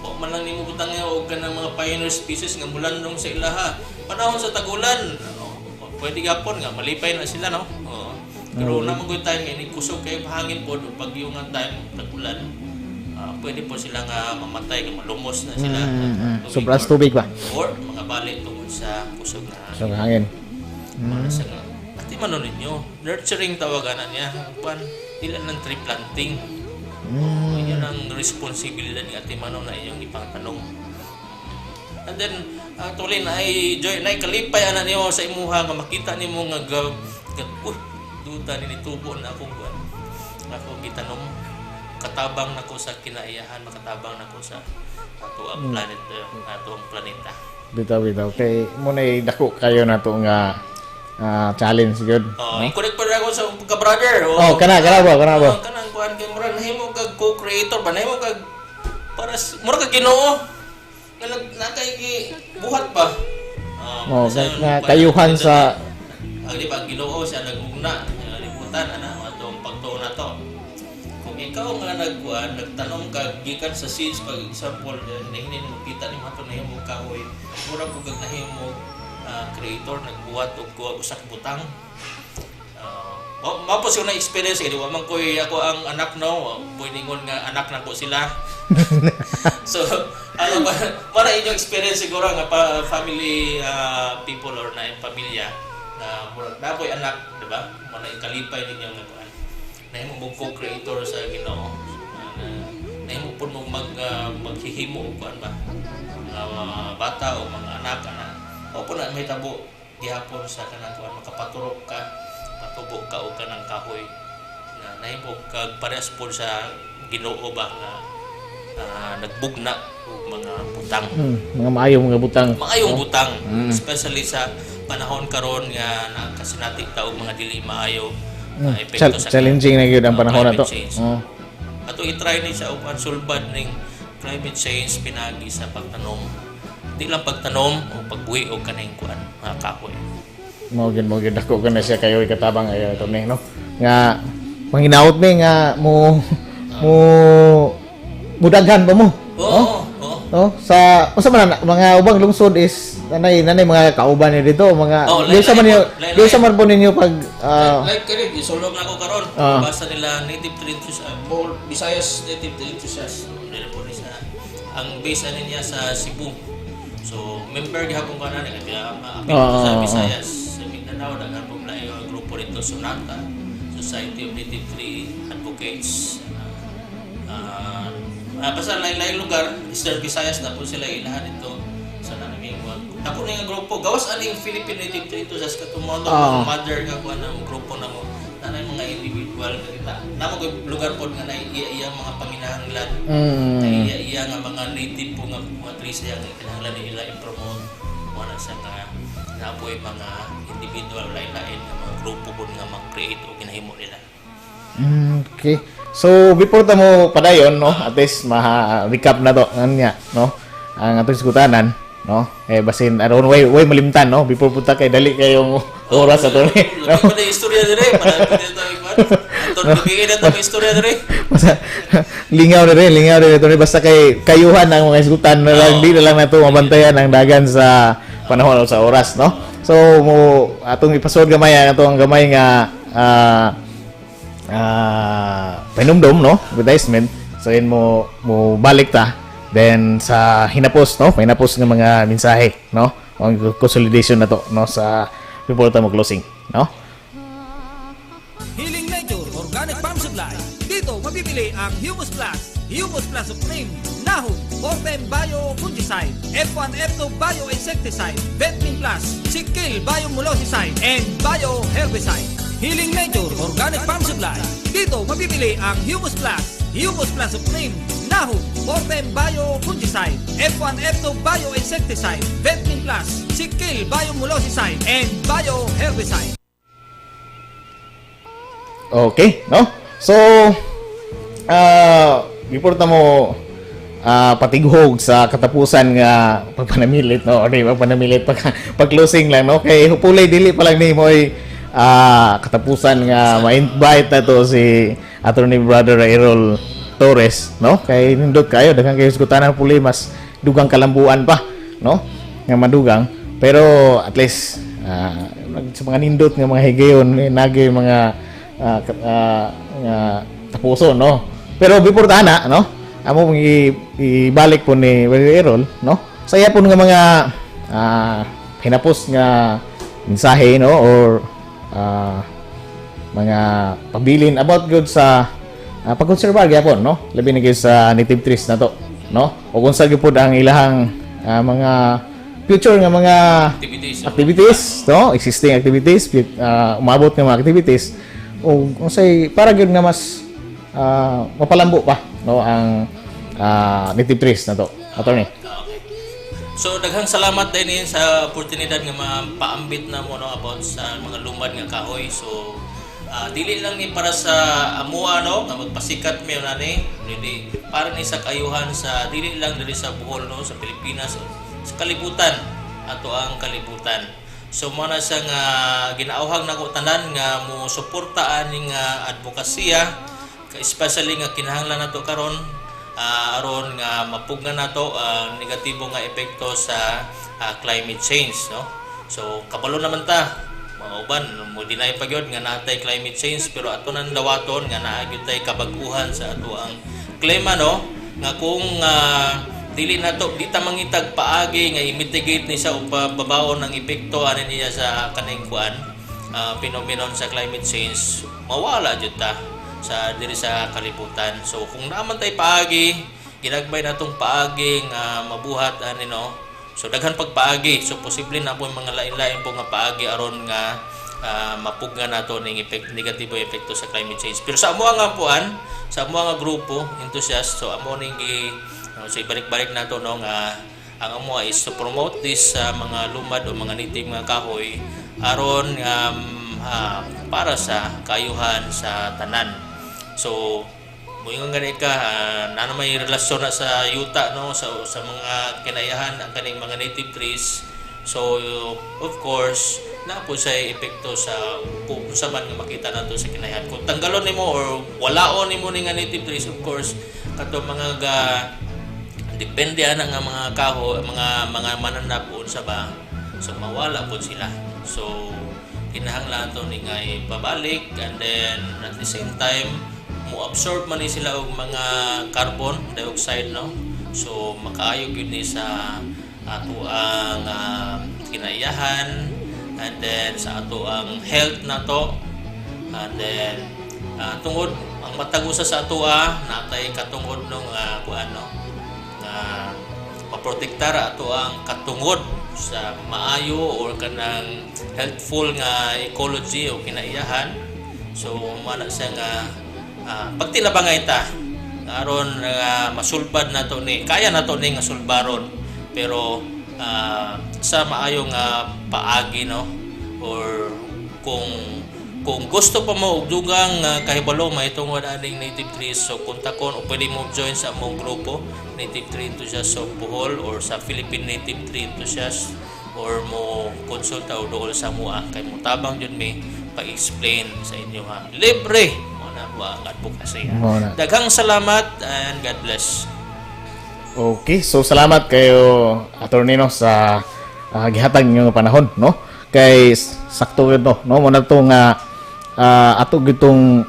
Wa man lang nimo butang og kanang mga pioneer species nga mulandong sa ilaha. Panahon sa tagulan, oh, pwede gapon nga malipay na sila, no. Oo. Pero na man gud time nga inig kusog kay hangin pod o bagyo nga time tagulan. Pwede po sila nga mamatay, nga malumos na sila. Tubig Sobra sa tubig ba? or mga bali tungod sa kusog na Sa hangin. Para sa nga ati man ninyo, nurturing tawagan niya. Pan dili lang tree planting. Yun ang responsibilidad ni ate Mano na inyong ipangtanong. And then, actually, na ay joy, na ay kalipay ana nimo sa imuha nga makita nimo nga ga uy, duta ni nitubo na akong kuan. Ako gitanom, katabang nako sa kinaiyahan, makatabang nako sa ato ang planet, ato ang planeta. Bitaw bitaw kay mo na dako kayo na to nga challenge gyud. Oh, i-connect pa rin ako sa pagka-brother. Oh, kana kana ba, kana ba? Oh, kanang kuan kay murag nahimo kag co-creator ba, nahimo kag para murag kag Ginoo. Nga nag nakay gi buhat ba? Oh, sa- nga kayuhan sa Ang di ba ang Ginoo siya nagugna nga libutan ana atong pagtuo na to. Kung ikaw nga nagkuan, nagtanom ka gikan sa seeds, pag example, nahinin mo kita nimo ato nahimo kahoy, mura po kag nahimo creator, nagbuhat og kuha usa ka butang. Mao po siya na experience kay wa man koy ako ang anak, no, ningon nga anak na ko sila. So ano ba para inyong experience siguro nga pa, family people or na pamilya na murag na ko'y anak, di ba? Mo na ikalipay ninyo nga kuan. Nahimo mo co-creator sa Ginoo. Na nahimo pud mo maghihimo og kuan ba? Mga bata o mga anak ana. O po na mahitabo gihapon sa kanang kuan, makapaturok ka, patubo ka og kanang kahoy na nahimo kag parehas pod sa Ginoo ba nga nagbugna og mga butang. Mga maayong mga butang. Maayong butang, especially sa panahon karon nga nakasinati ta og mga dili maayo epekto sa Challenging na gyud ang panahon na to. Climate change. Ato i-try ni sa upan sulbad ning climate change pinagi sa pagtanom. Di lang pagtanom o pagbuhi og kaning kuan, mga kahoy. Mao gyud dako ka na siya kayo ikatabang ayo ito ni, no. Nga manginaot mi nga mo mo mudaghan ba mo? Oo, oo. No? Sa unsa man na, mga ubang lungsod is nanay mga kauban ni dito, mga Oh, di sa man lain-lain ninyo, po, lain-lain. di sa man po ninyo pag Like kani gisulong na ako karon. Basta nila native tree enthusiast, Bohol, Visayas Native Tree Enthusiast. Nila po ni sa ang base ani niya sa Cebu. So member gihapon ka na ni kaya maapil sa Visayas, sa Mindanao daghan pong lain ang grupo dito, Sonata, Society of Native Tree Advocates. Basta lain-lain lugar, Eastern Visayas na po sila ilahan ito sa naming. Ako na nga grupo, gawas aning Philippine Native Tree Enthusiast katong mo mother nga kuan ang grupo na mo nanay mga individual nga kita. Namo ko lugar pod nga nay iya iya mga panginahanglan. Iya iya nga mga native po nga mga trees iya nga kinahanglan nila i-promote. Mo na sa nga napoy mga individual, lain-lain nga mga grupo pod nga mag-create o ginahimo nila. Okay. So before ta mo padayon, no, at least ma-recap na to anya, no. Ang atong iskutanan, no. Eh basin aron way malimtan, no. Before punta kay dali kayong oras ato ni. No? Labi pa na istorya dire, marami pa dito ikuan. Anton, bigay na ito istorya dire. Basta lingaw na rin ito ni, basta kay kayuhan ang mga isgutan na lang, di na lang nato mabantayan ang dagan sa panahon o sa oras, no. So So mo atong ipasod gamay ang atong gamay nga pahinumdom, no, advertisement. So yun mo mo balik ta then sa hinapos, no, hinapos nga mga mensahe, no, ang consolidation na to, no, sa before ta mo closing, no. Healing Nature Organic Farm Supply. Dito mabibili ang Humus Plus, Humus Plus Supreme, Nahum, Fortem Bio Fungicide, F1 F2 Bio Insecticide, Vetmin Plus, Sikil Bio Molluscicide, and Bio Herbicide. Healing Nature Organic Farm Supply. Dito mabibili ang Humus Plus, Humus Plus Supreme, Nahum, Fortem Bio Fungicide, F1 F2 Bio Insecticide, Vetmin Plus, Sikil Bio Molluscicide, and Bio Herbicide. Okay, no? So, before ta mo patighog sa katapusan nga pagpanamilit, no? Or di pagpanamilit, pag closing lang, no? Kay hopefully, dili pa lang ni mo katapusan nga ma-invite na to si Attorney Brother Errol Torres, no? Kay nindot kayo, daghang kayo sugtanan, hopefully mas dugang kalambuan pa, no? Nga madugang. Pero at least sa mga nindot nga mga higayon, nagay mga nga tapuso, no? Pero before ta na, no? Amo mong ibalik po ni Brother Errol, no? Sa iya po nga mga hinapos nga mensahe, no? Or mga pabilin about good sa pagkonserbar gyapon, no? Labi na gyud sa native trees na to, no? O kung sa gyud ang ilahang mga future nga mga activities. Activities, no? Existing activities, umabot nga mga activities o unsay para gyud nga mas mapalambo pa, no, ang native trees na to. Attorney. So daghang salamat din sa oportunidad nga mapaambit na mo, no, about sa mga lumad nga kahoy. So dili lang ni para sa amua, no, nga magpasikat mi ani, dili para ni sa kayuhan sa dili lang diri sa Bohol, no, sa Pilipinas, sa kalibutan, ato ang kalibutan. So mo na siya nga ginaawhag nako tanan nga mo suporta ani nga advokasya, especially nga kinahanglan nato karon aron nga mapugnan nato ang negatibo nga epekto sa climate change, no. So kabalo naman ta, mga uban mo deny pa gyud nga natay climate change, pero ato nang dawaton nga naa gyud tay kabag-uhan sa ato ang klima, no, nga kung dili nato di ta mangitag paagi nga i-mitigate ni siya o pababaon ang epekto ani niya sa kaning kuan phenomenon sa climate change, mawala jud ta sa diri sa kalibutan. So kung naa man tay paagi, ginagbay natong paagi nga mabuhat ani, no. So daghan pagpaagi. So posible na po yung mga lain-lain po nga paagi aron nga mapugnan nato ning effect, negatibo epekto sa climate change. Pero sa amo nga puan, sa amo nga grupo enthusiast, so amo ning gi no, so ibalik-balik nato, no, nga ang amo is to promote this mga lumad o mga native nga kahoy aron para sa kayuhan sa tanan. So moingon gani ka na may relasyon na sa yuta, no, sa mga kinayahan ang kaning mga native trees. So of course na po siya epekto sa kung sa man nga makita nato sa kinayahan. Kung tanggalon nimo or walaon nimo ni nga native trees, of course kato mga ga depende ana nga mga kaho, mga mananap unsa ba, so mawala po sila. So kinahanglan to ni nga ipabalik, and then at the same time mo absorb man ni sila og mga carbon dioxide, no. So makaayo gyud ni sa ato ang kinaiyahan and then sa ato ang health nato, and then tungod ang matag usa sa atoa natay katungod nung kuan, no, nga maprotektar ato ang katungod sa maayo or kanang healthful nga ecology o kinaiyahan. So mana siya nga pagtinabangay ta aron nga masulbad nato ni, kaya nato ni nga sulbaron, pero sa maayo nga paagi, no, or kung gusto pa mo og dugang kahibalo mahitungod aning native trees, so kontakon o pwede mo join sa among grupo Native Tree Enthusiasts of Bohol or sa Philippine Native Tree Enthusiasts, or mo konsulta o dool sa mua kay mo tabang jud mi pa-explain sa inyo ha, libre mo na po ang advocacy. Mao na. Daghang salamat and God bless. Okay, so salamat kayo, Attorney, no, sa gihatag ninyo nga panahon, no? Kay sakto gyud no, no? Mo na to nga ato gitong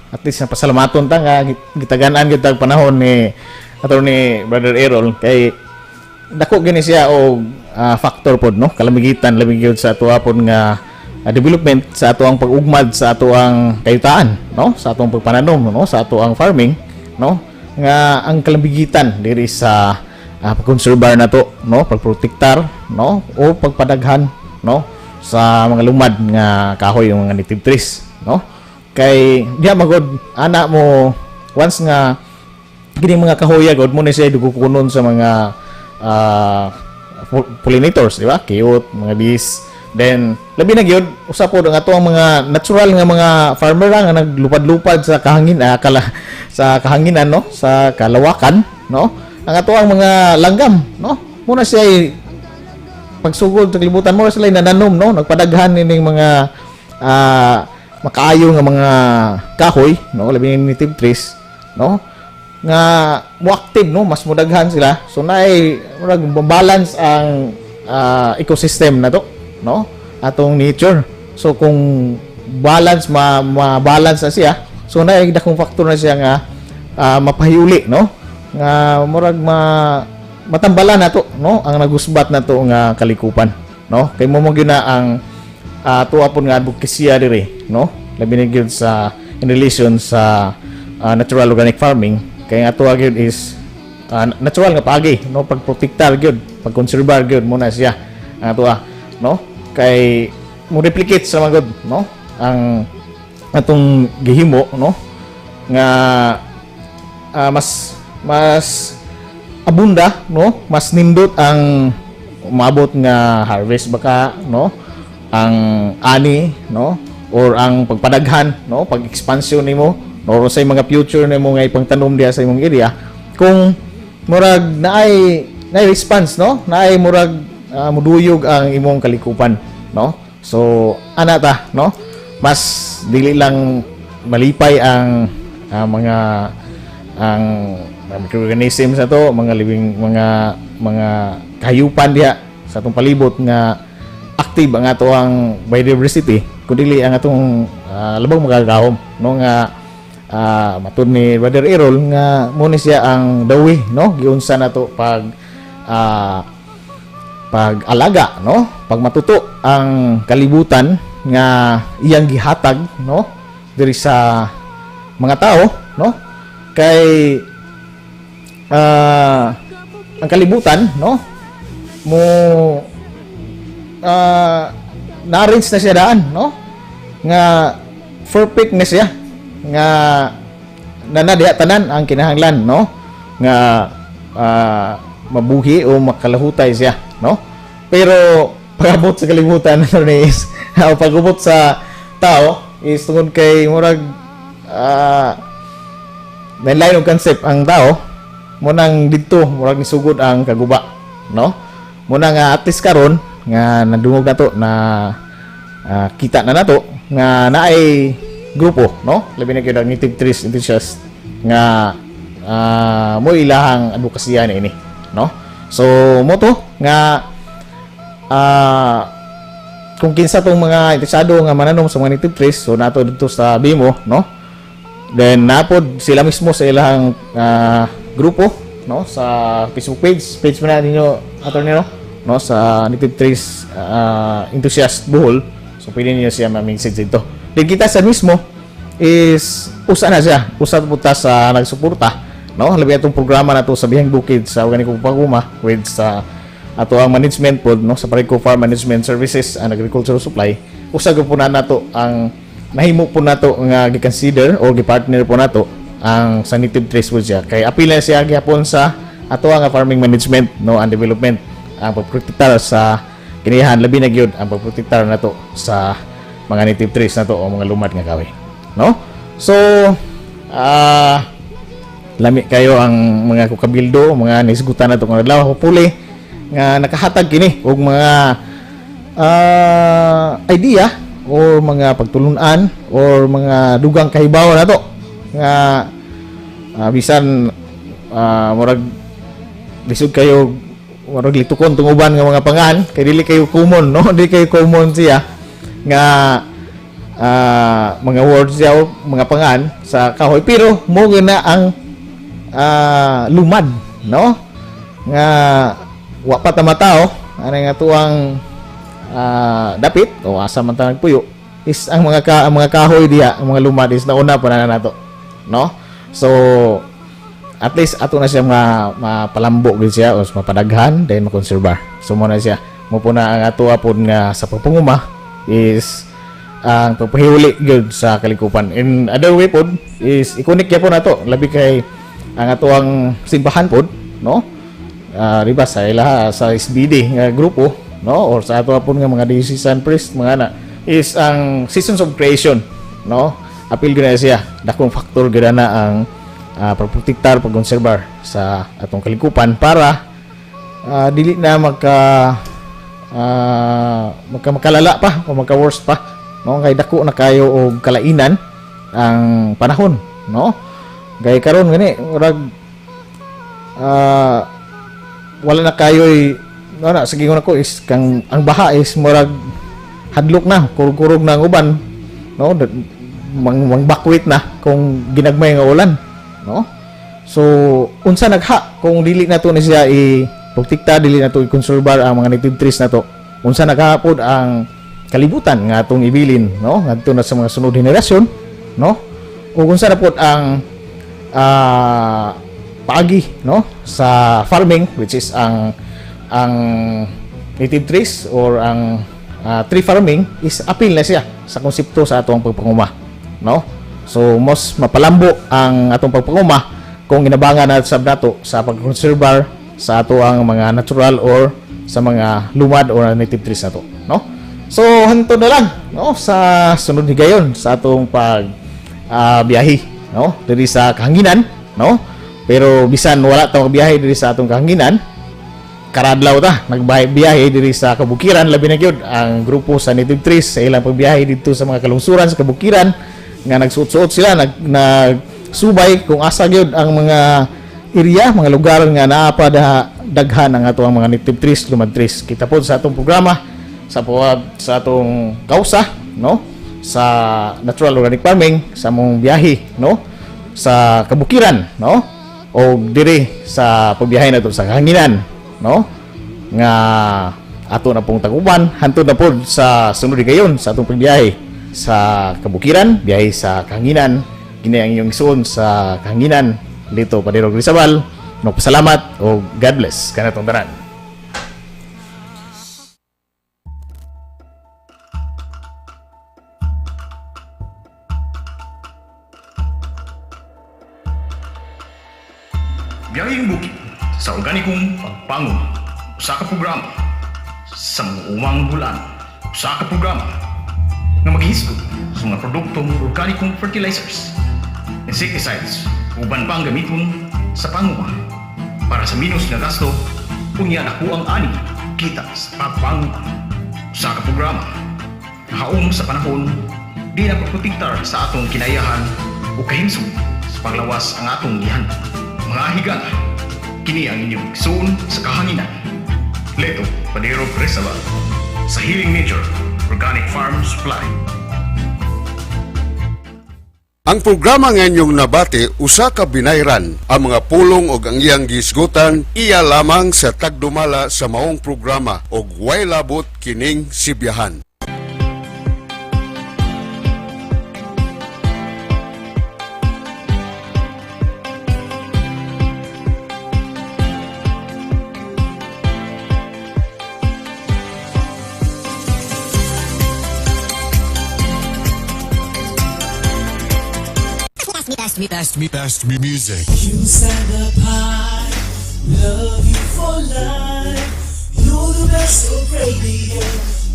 at least napasalamaton ta nga gitagan-an gyud tag panahon ni Attorney Brother Errol kay dako gini siya og factor pod, no, kalamigitan labi gyud sa atoa pod nga development sa ato ang pag-ugmad sa ato ang kayutaan, no, sa atong pagpananom, no, sa ato ang farming, no, nga ang kalamigitan diri sa pagkonserbar nato, no, pagprotektar, no, o pagpadaghan, no, sa mga lumad nga kahoy, yung mga native trees, no, kay diha magod ana mo once nga kini mga kahoya god mo ni siya dugukunon sa mga pollinators, di ba? Kiyot, mga bees. Then labi na gyud usa pod ang ato ang mga natural nga mga farmer ra nga naglupad-lupad sa kahangin kala sa kahanginan, no, sa kalawakan, no, ang ato ang mga langgam, no, muna siya pagsugod sa kalibutan mo sila nananom, no, nagpadaghan ining mga makaayo nga mga kahoy, no, labi na native trees, no, nga mo active, no, mas mudaghan sila, so naay murag balance ang ecosystem na to, no, atong nature. So kung balance ma, ma-balance na siya, so naay dakong factor na siya nga mapahiuli, no, nga murag ma matambalan nato, no, ang nagusbat nato nga kalikupan, no, kay mo mo gyud na ang tuwa pod nga advokasya diri, no, labi na gyud sa in relation sa natural organic farming, kay ang ato gyud is natural nga paagi, no, pagprotektar gyud, pagkonserbar gyud mo na siya ang atoa, no, kay mo replicate sa mga gud, no, ang atong gihimo, no, nga mas mas abunda, no, mas nindot ang umabot nga harvest baka, no, ang ani, no, or ang pagpadaghan, no, pag-expansion nimo, no, or sa mga future nimo nga ipangtanom diha sa imong area kung murag naay naay response, no, naay murag muduyog ang imong kalikupan, no. So ana ta, no, mas dili lang malipay ang mga ang mga microorganisms na to, mga living mga mga kahayupan diha sa atong palibot nga active ang ato ang biodiversity, kundi ang atong labong magagahom, no, nga matud ni Brother Errol nga mo ni siya ang dawi, no, giunsa nato pag pag-alaga, no, pag matuto ang kalibutan nga iyang gihatag, no, diri sa mga tao, no, kay ang kalibutan, no, mo na-arrange na siya daan, no, nga perfect na siya nga nana diha tanan ang kinahanglan, no, nga mabuhi o makalahutay siya, no. Pero pag-abot sa kalibutan, ano ni is pag-abot sa tao is tungod kay murag may line of concept ang tao mo nang didto murag nisugod ang kaguba, no, mo na nga at least karon nga nadungog nato na kita na nato nga naay grupo, no, labi na gyud ang native trees enthusiast nga mo ilahang advokasya ni ini, no. So mo to nga kung kinsa tong mga interesado nga mananom sa mga native trees, so nato dito sa Bimo, no, then napod sila mismo sa ilang grupo, no, sa Facebook page page mo na ninyo, Attorney, no, no, sa Native Trees Enthusiast Bohol. So pwede niyo siya ma-message dito. Then kita sa mismo is usa na siya, usa po ta sa nagsuporta, no, labi atong programa nato sa Bihang Bukid sa Organiko Paguma with sa ato ang management pod, no, sa Pareco Farm Management Services and Agricultural Supply. Usa gyud po na nato ang nahimo po nato nga gi-consider o gi-partner po nato ang sa native trees po siya kay apil na siya gihapon sa ato ang farming management, no, and development, ang pagprotektar sa kinihan, labi na gyud ang pagprotektar nato sa mga native trees nato o mga lumad nga kahoy, no. So lami kayo ang mga kukabildo, mga nisgutan nato nga adlaw, hopefully nga nakahatag kini og mga idea or mga pagtulunan or mga dugang kahibaw nato nga bisan murag lisod kayo murag litukon tong uban nga mga pangan kay dili kayo common, no? Dili kayo common siya nga mga words siya o mga pangan sa kahoy, pero mo na ang lumad, no? Nga wa pa ta matao ani nga tuang dapit o asa man ta nagpuyo is ang mga ang mga kahoy diha, ang mga lumad is nauna pa na nato, no? So at least ato na siya mapalambo gid siya o mapadaghan, then makonserba. So mo na siya, mo po na ang ato apod nga sa pagpanguma is ang pagpahuli gyud sa kalikupan. In other way pod is i-connect gyapon nato labi kay ang ato ang simbahan pod, no? Di ba sa ilaha sa SBD nga grupo, no, or sa ato apon nga mga diocesan priest mga na is ang seasons of creation, no? Apil gyud na siya, dakong factor gyud na ang pagprotektar, pagkonserbar sa atong kalikupan para dili na magka makalala pa o magka worse pa, no? Kay dako na kayo og kalainan ang panahon, no? Kay karon gani murag wala na kayo'y no na sige ko is kang ang baha is murag hadlok na, kurog-kurog na ang uban, no? Mangbakwit na kung ginagmay nga ulan, no? So unsa nagha kung dili na to ni siya i protekta, dili na to i-conservar ang mga native trees na to, unsa naghapod ang kalibutan nga atong ibilin, no? Ngadto na sa mga sunod henerasyon, no? Ug unsa na pod ang paagi, no, sa farming, which is ang native trees or ang tree farming is appeal na siya sa konsepto sa atong pagpanguma, no? So mas mapalambo ang atong pagpanguma kung ginabangan na sab nato sa pagkonserbar sa ato ang mga natural or sa mga lumad or native trees nato, no? So hantod na lang, no, sa sunod higayon sa atong pag biyahe, no, diri sa kahanginan, no? Pero bisan wala ta magbiyahe diri sa atong kahanginan, karadlaw ta nagbiyahe diri sa kabukiran, labi na gyud ang grupo sa native trees sa ilang pagbiyahe didto sa mga kalungsuran sa kabukiran nga nagsuot-suot sila, nagsubay kung asa gyud ang mga area, mga lugar nga naa pa daghan ang ato ang mga native trees, lumad trees. Kita po sa atong programa sa atong kausa, no, sa natural organic farming, sa among biyahe, no, sa kabukiran, no, o diri sa pagbiyahe nato sa kahanginan, no, nga ato na pong taguban hantod na pod sa sunod gayon sa atong pagbiyahe sa kabukiran, biyahe sa kahanginan. Kini ang inyong isuon sa kahanginan dito Padre Grisabal. No, pasalamat o God bless kanatong tanan. Biyaheng bukid sa organikong pagpanguma, usa ka programa sa mga umang bulan, usa ka programa nga maghisgot sa mga produktong organikong fertilizers, insecticides, uban pang gamiton sa panguma para sa minus nga gasto, unya dako ang ani kita sa pagpanguma. Usa ka programa nga haom sa panahon di na pagprotektar sa atong kinayahan o kahimsog sa paglawas ang atong gihandom. Mga higala, kini ang inyong igsoon sa kahanginan. Leto Padero Grisabal sa Healing Nature Organic Farm Supply. Ang programa nga inyong nabati usa ka binayran ang mga pulong og ang iyang gisgutan iya lamang sa tagdumala sa maong programa og way labot kining sibyahan. Best music. You stand up high, love you for life. You're the best of radio.